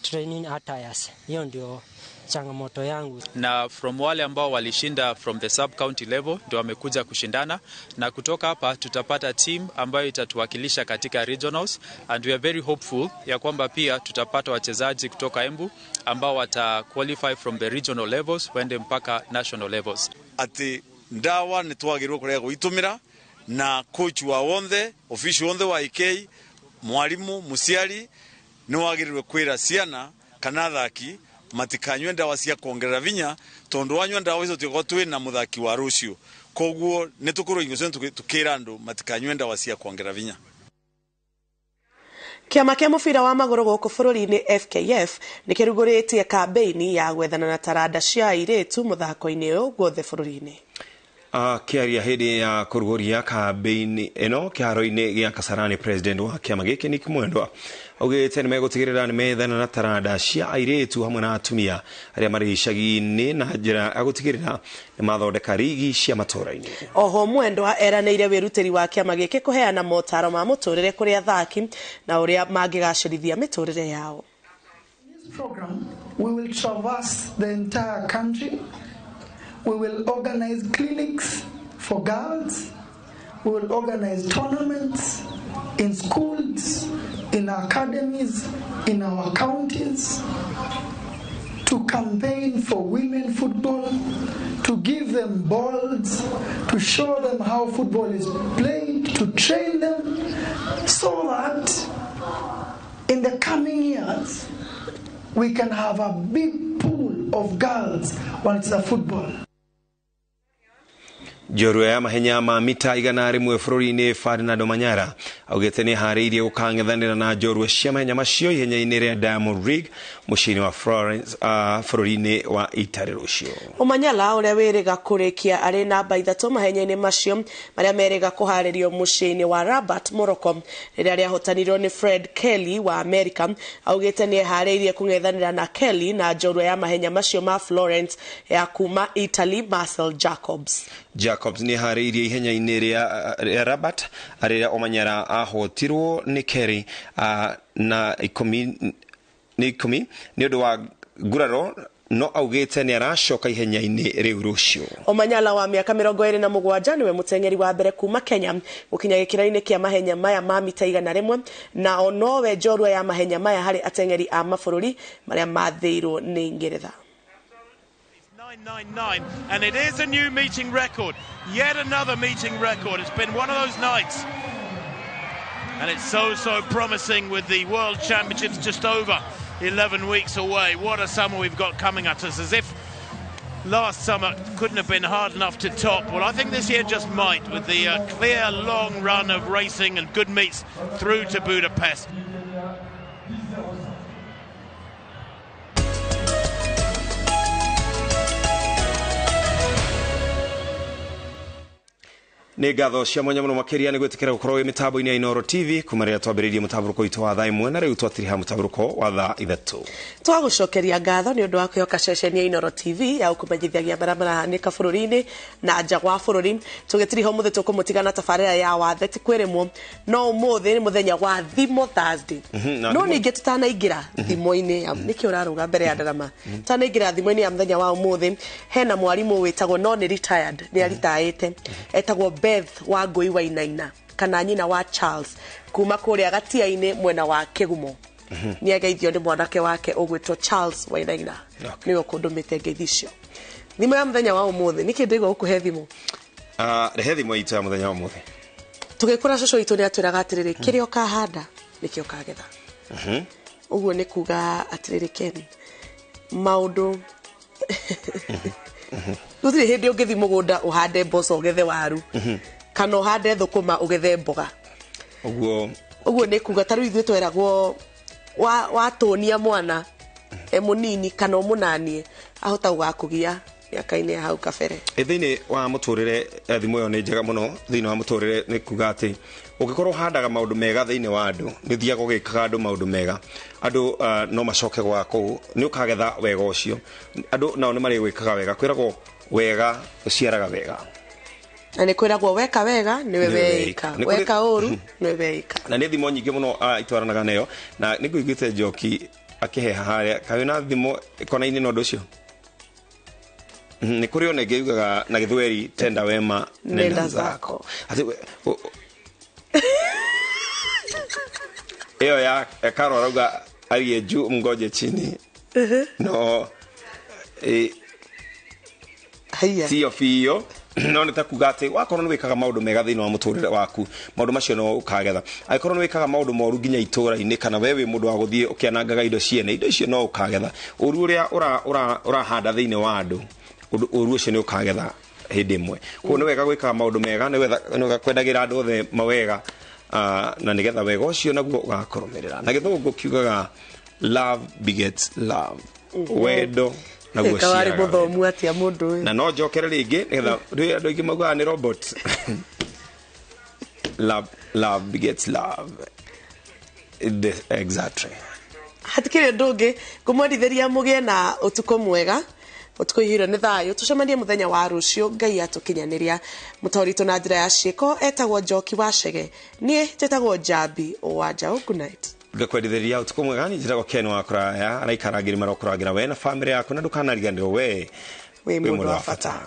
training attires. Hiyo ndio changamoto yangu. Na from wale ambao walishinda from the sub county level ndio wamekuja kushindana, na kutoka hapa tutapata team ambayo itatuwakilisha katika regionals, and we are very hopeful ya kwamba pia tutapata wachezaji kutoka Embu ambao wata qualify from the regional levels waende mpaka national levels. Ati ndawa ni twagirwo kurea gwitumira na coach wa wonthe official wonthe wa IK mwalimu musiari ni wagirwe kwira ciana kana athaki matikanywe ndawa cia kuongerera vinya tondu wanywa ndawa icio tuko twi na muthaki wa rucio koguo ni tukorwo ingo tukira andu matikanywe ndawa cia kuongerera vinya. Kĩama kĩa mũbira wa magũrũ gũkũ bũrũri-inĩ FKF nĩ kĩrugũrĩtie kambĩini ya gwethana na taranda cia airĩtu mũthako-inĩ ũyũ guothe bũrũri-inĩ. Akĩaria hĩndĩ ya kũrugũria kambĩini ĩno kĩharo-inĩ gĩa Kasarani, president wa kĩama gĩkĩ Nick Mwendwa augĩte nĩ megũtigĩrĩra nĩ methana na taranda cia airĩtu hamwe na atumia arĩa marĩ icagi-inĩ na njĩra ya gũtigĩrĩra nĩ mathondeka rigi cia matũũra-inĩ. Oho Mwendwa eranĩire wĩrutĩri wa kĩama gĩkĩ kũheana motaro ma mũtũrĩre kũrĩ athaki na ũrĩa mangĩgacĩrithia mĩtũrĩre yao. Program, we will traverse the entire country. We will organize clinics for girls. We will organize tournaments in schools, in academies, in our counties, to campaign for women football, to give them balls, to show them how football is played. to train them so that in the coming years we can have a big pool of girls when it's a football. Njorua ya mahenya ma mita 100 bũrũri-inĩ Ferdinand Omanyala augĩte nĩ harĩirie gũkang'ethanĩra na njorua cia mahenya macio ihenya-inĩ rĩa Diamond League mũciĩ-inĩ wa Florence bũrũri-inĩ wa Italy rũciũ. Omanyala ũrĩa wĩrĩga kũrĩkia arĩ namba 3 mahenya-inĩ macio marĩa merĩga kũharĩrio mũciĩ-inĩ wa Rabat, Morocco, rĩrĩa rĩahotanirwo nĩ Fred Kelly wa America, augĩte nĩ eharĩirie kũng'ethanĩra na Kelly na njorua ya mahenya macio ma Florence ya kuma Italy Marcel Jacobs. Jacobs nĩ harĩirie ihenya-inĩ rĩa Rabat rĩrĩa Omanyala ahotirwo nĩ Kelly na 10 nĩ ũndũ wa nguraro, no augĩte nĩ aracoka ihenya-inĩ rĩu rũciũ. Omanyala wa mĩaka 27 nĩwe mũteng'eri wa mbere kuma Kenya gũkinya gĩkĩro-inĩ kĩa mahenya maya ma mita 100, na onowe njorua ya mahenya maya harĩ ateng'eri a mabũrũri marĩa mathĩirwo nĩ Ngeretha. 999, and it is a new meeting record, yet another meeting record. It's been one of those nights, and it's so promising with the World Championships just over 11 weeks away. What a summer we've got coming at us, as if last summer couldn't have been hard enough to top. Well, I think this year just might, with the clear long run of racing and good meets through to Budapest. Nĩ ngatho cia mwanya mũno makĩria nĩ gwĩtĩkĩra gũkorwo wĩ mĩtambo-inĩ ya Inooro TV kuma rĩrĩa twambĩrĩirie mũtambũrũko witũ wa thaa 1 na rĩu twatiriha mũtambũrũko wa thaa 3. Twagũcokeria ngatho nĩ ũndũ wa kwĩhoka ceceni ya Inooro TV ya gũkũmenyithagia marĩa marahanĩka bũrũri-inĩ na nja wa bũrũri. Tũgĩtiriha ũmũthĩ tũkũmũtigana tabarĩra ya wathe ti kwĩrĩmwo, no ũmũthĩ nĩ mũthenya wa Thimo Thursday. No ningĩ tũtanaingĩra thimo-inĩ, nĩkĩ ũrarũga mbere ya ndarama? Tũtanaingĩra thimo-inĩ ya mũthenya wa ũmũthĩ, hena mwarimũ wĩtagwo, no nĩ retired, nĩ aritaĩte, etagwo Beth wa Ngũi wa Inaina kana nyina wa Charles kuma kũrĩa Gatia-inĩ mwena wa Kĩgumo. Nĩ ageithio nĩ mwanake wake ũgwĩtwo Charles wa Inaina, nĩwe ũkũndũmĩte ngeithi icio. Thimo ya mũthenya wa ũmũthĩ, nĩkĩ ndĩigua gũkũhe thimũ? Rehe thimo itũ ya mũthenya wa ũmũthĩ. Tũgĩkũra cũcũ witũ nĩ atwĩraga atĩrĩrĩ, kĩrĩa ũkahanda nĩkĩo ũkagetha. Ũguo nĩ kuga atĩrĩrĩ, Ken, maũndũ gũtirĩ hĩndĩ ũngĩthiĩ mũgũnda ũhande mboco ũgethe waru, kana ũhande thũkũma ũgethe mboga. Ũguo nĩ kuga ta rĩu ithuĩ tweragwo watũnia mwana e mũnini kana ũmũnanie ahota gũgakũgia mĩaka-inĩ ya hau kabere. Thĩinĩ wa mũtũrĩre, thimũ ĩyo nĩ njega mũno. Thĩinĩ wa mũtũrĩre nĩ kuga atĩ ũngĩkorwo ũhandaga maũndũ mega thĩinĩ wa andũ, nĩ ũthiaga ũgĩkaga andũ maũndũ mega, andũ no macoke gwaku, nĩ ũkagetha wega ũcio. Andũ nao nĩ marĩgwĩkaga wega. Kwĩragwo wega ũciaraga wega, na nĩ kwĩragwo weka wega nĩwe weika, weka ũru nĩwe weika. Na nĩ thimo nyingĩ mũno itwaranaga nayo, na nĩ ngũiguĩte Njoki akĩheha harĩa kaĩ na thimo ĩkonaine na ũndũ ũcio. Nĩ kũrĩ ona ĩngĩ yugaga na gĩthweri, tenda wema nenda zako. Atĩ ĩyo ya Karo arauga aliye juu mgoje chini, no tiyo biũ, no nĩ ta kuga atĩ wakorwo nĩ wĩkaga maũndũ mega thĩinĩ wa mũtũrĩre waku, maũndũ macio no ũkagetha. Angĩkorwo nĩ wĩkaga maũndũ moru nginya itũũra-inĩ, kana we wĩ mũndũ wa gũthiĩ ũkĩanangaga indo ciene, indo icio no ũkagetha. Ũru ũrĩa ũrahanda thĩinĩ wa andũ, ũru ũcio nĩ ũkagetha hĩndĩ ĩmwe. Koguo nĩ wega gwĩkaga maũndũ mega, nĩ wega kwendagĩra andũ othe mawega, na nĩgetha wega ũcio naguo ũgakũrũmĩrĩra. Na gĩthũngũ kiugaga love begets love, wendo naguo ciaraga mũthomu atĩa mũndũ ũyũ. Na no njokere rĩngĩ nĩgetha rĩu andũ aingĩ maugaga nĩ robot. Love begets love. Exactly. Hatikĩrĩ ũndũ ũngĩ, ngũmwendithĩria mũgĩe na ũtukũ mwega, ũtukũ ihiro nĩ thayũ. Tũcemanie mũthenya wa rũciũ, Ngai atũkinyanĩria. Mũtaũri na njĩra ya ciĩko etagwo Njoki wa Chege, niĩ njĩtagwo Njambi wa Njaũ. Good night. Ngakwendithĩria ũtukũ mwega. Niĩ njĩtagwo Ken wa Kũraya, araikara ngĩrĩ marokũrangĩra we na bamĩrĩ yaku, na ndũkanariganĩrwo we wĩ mũndũ wa bata.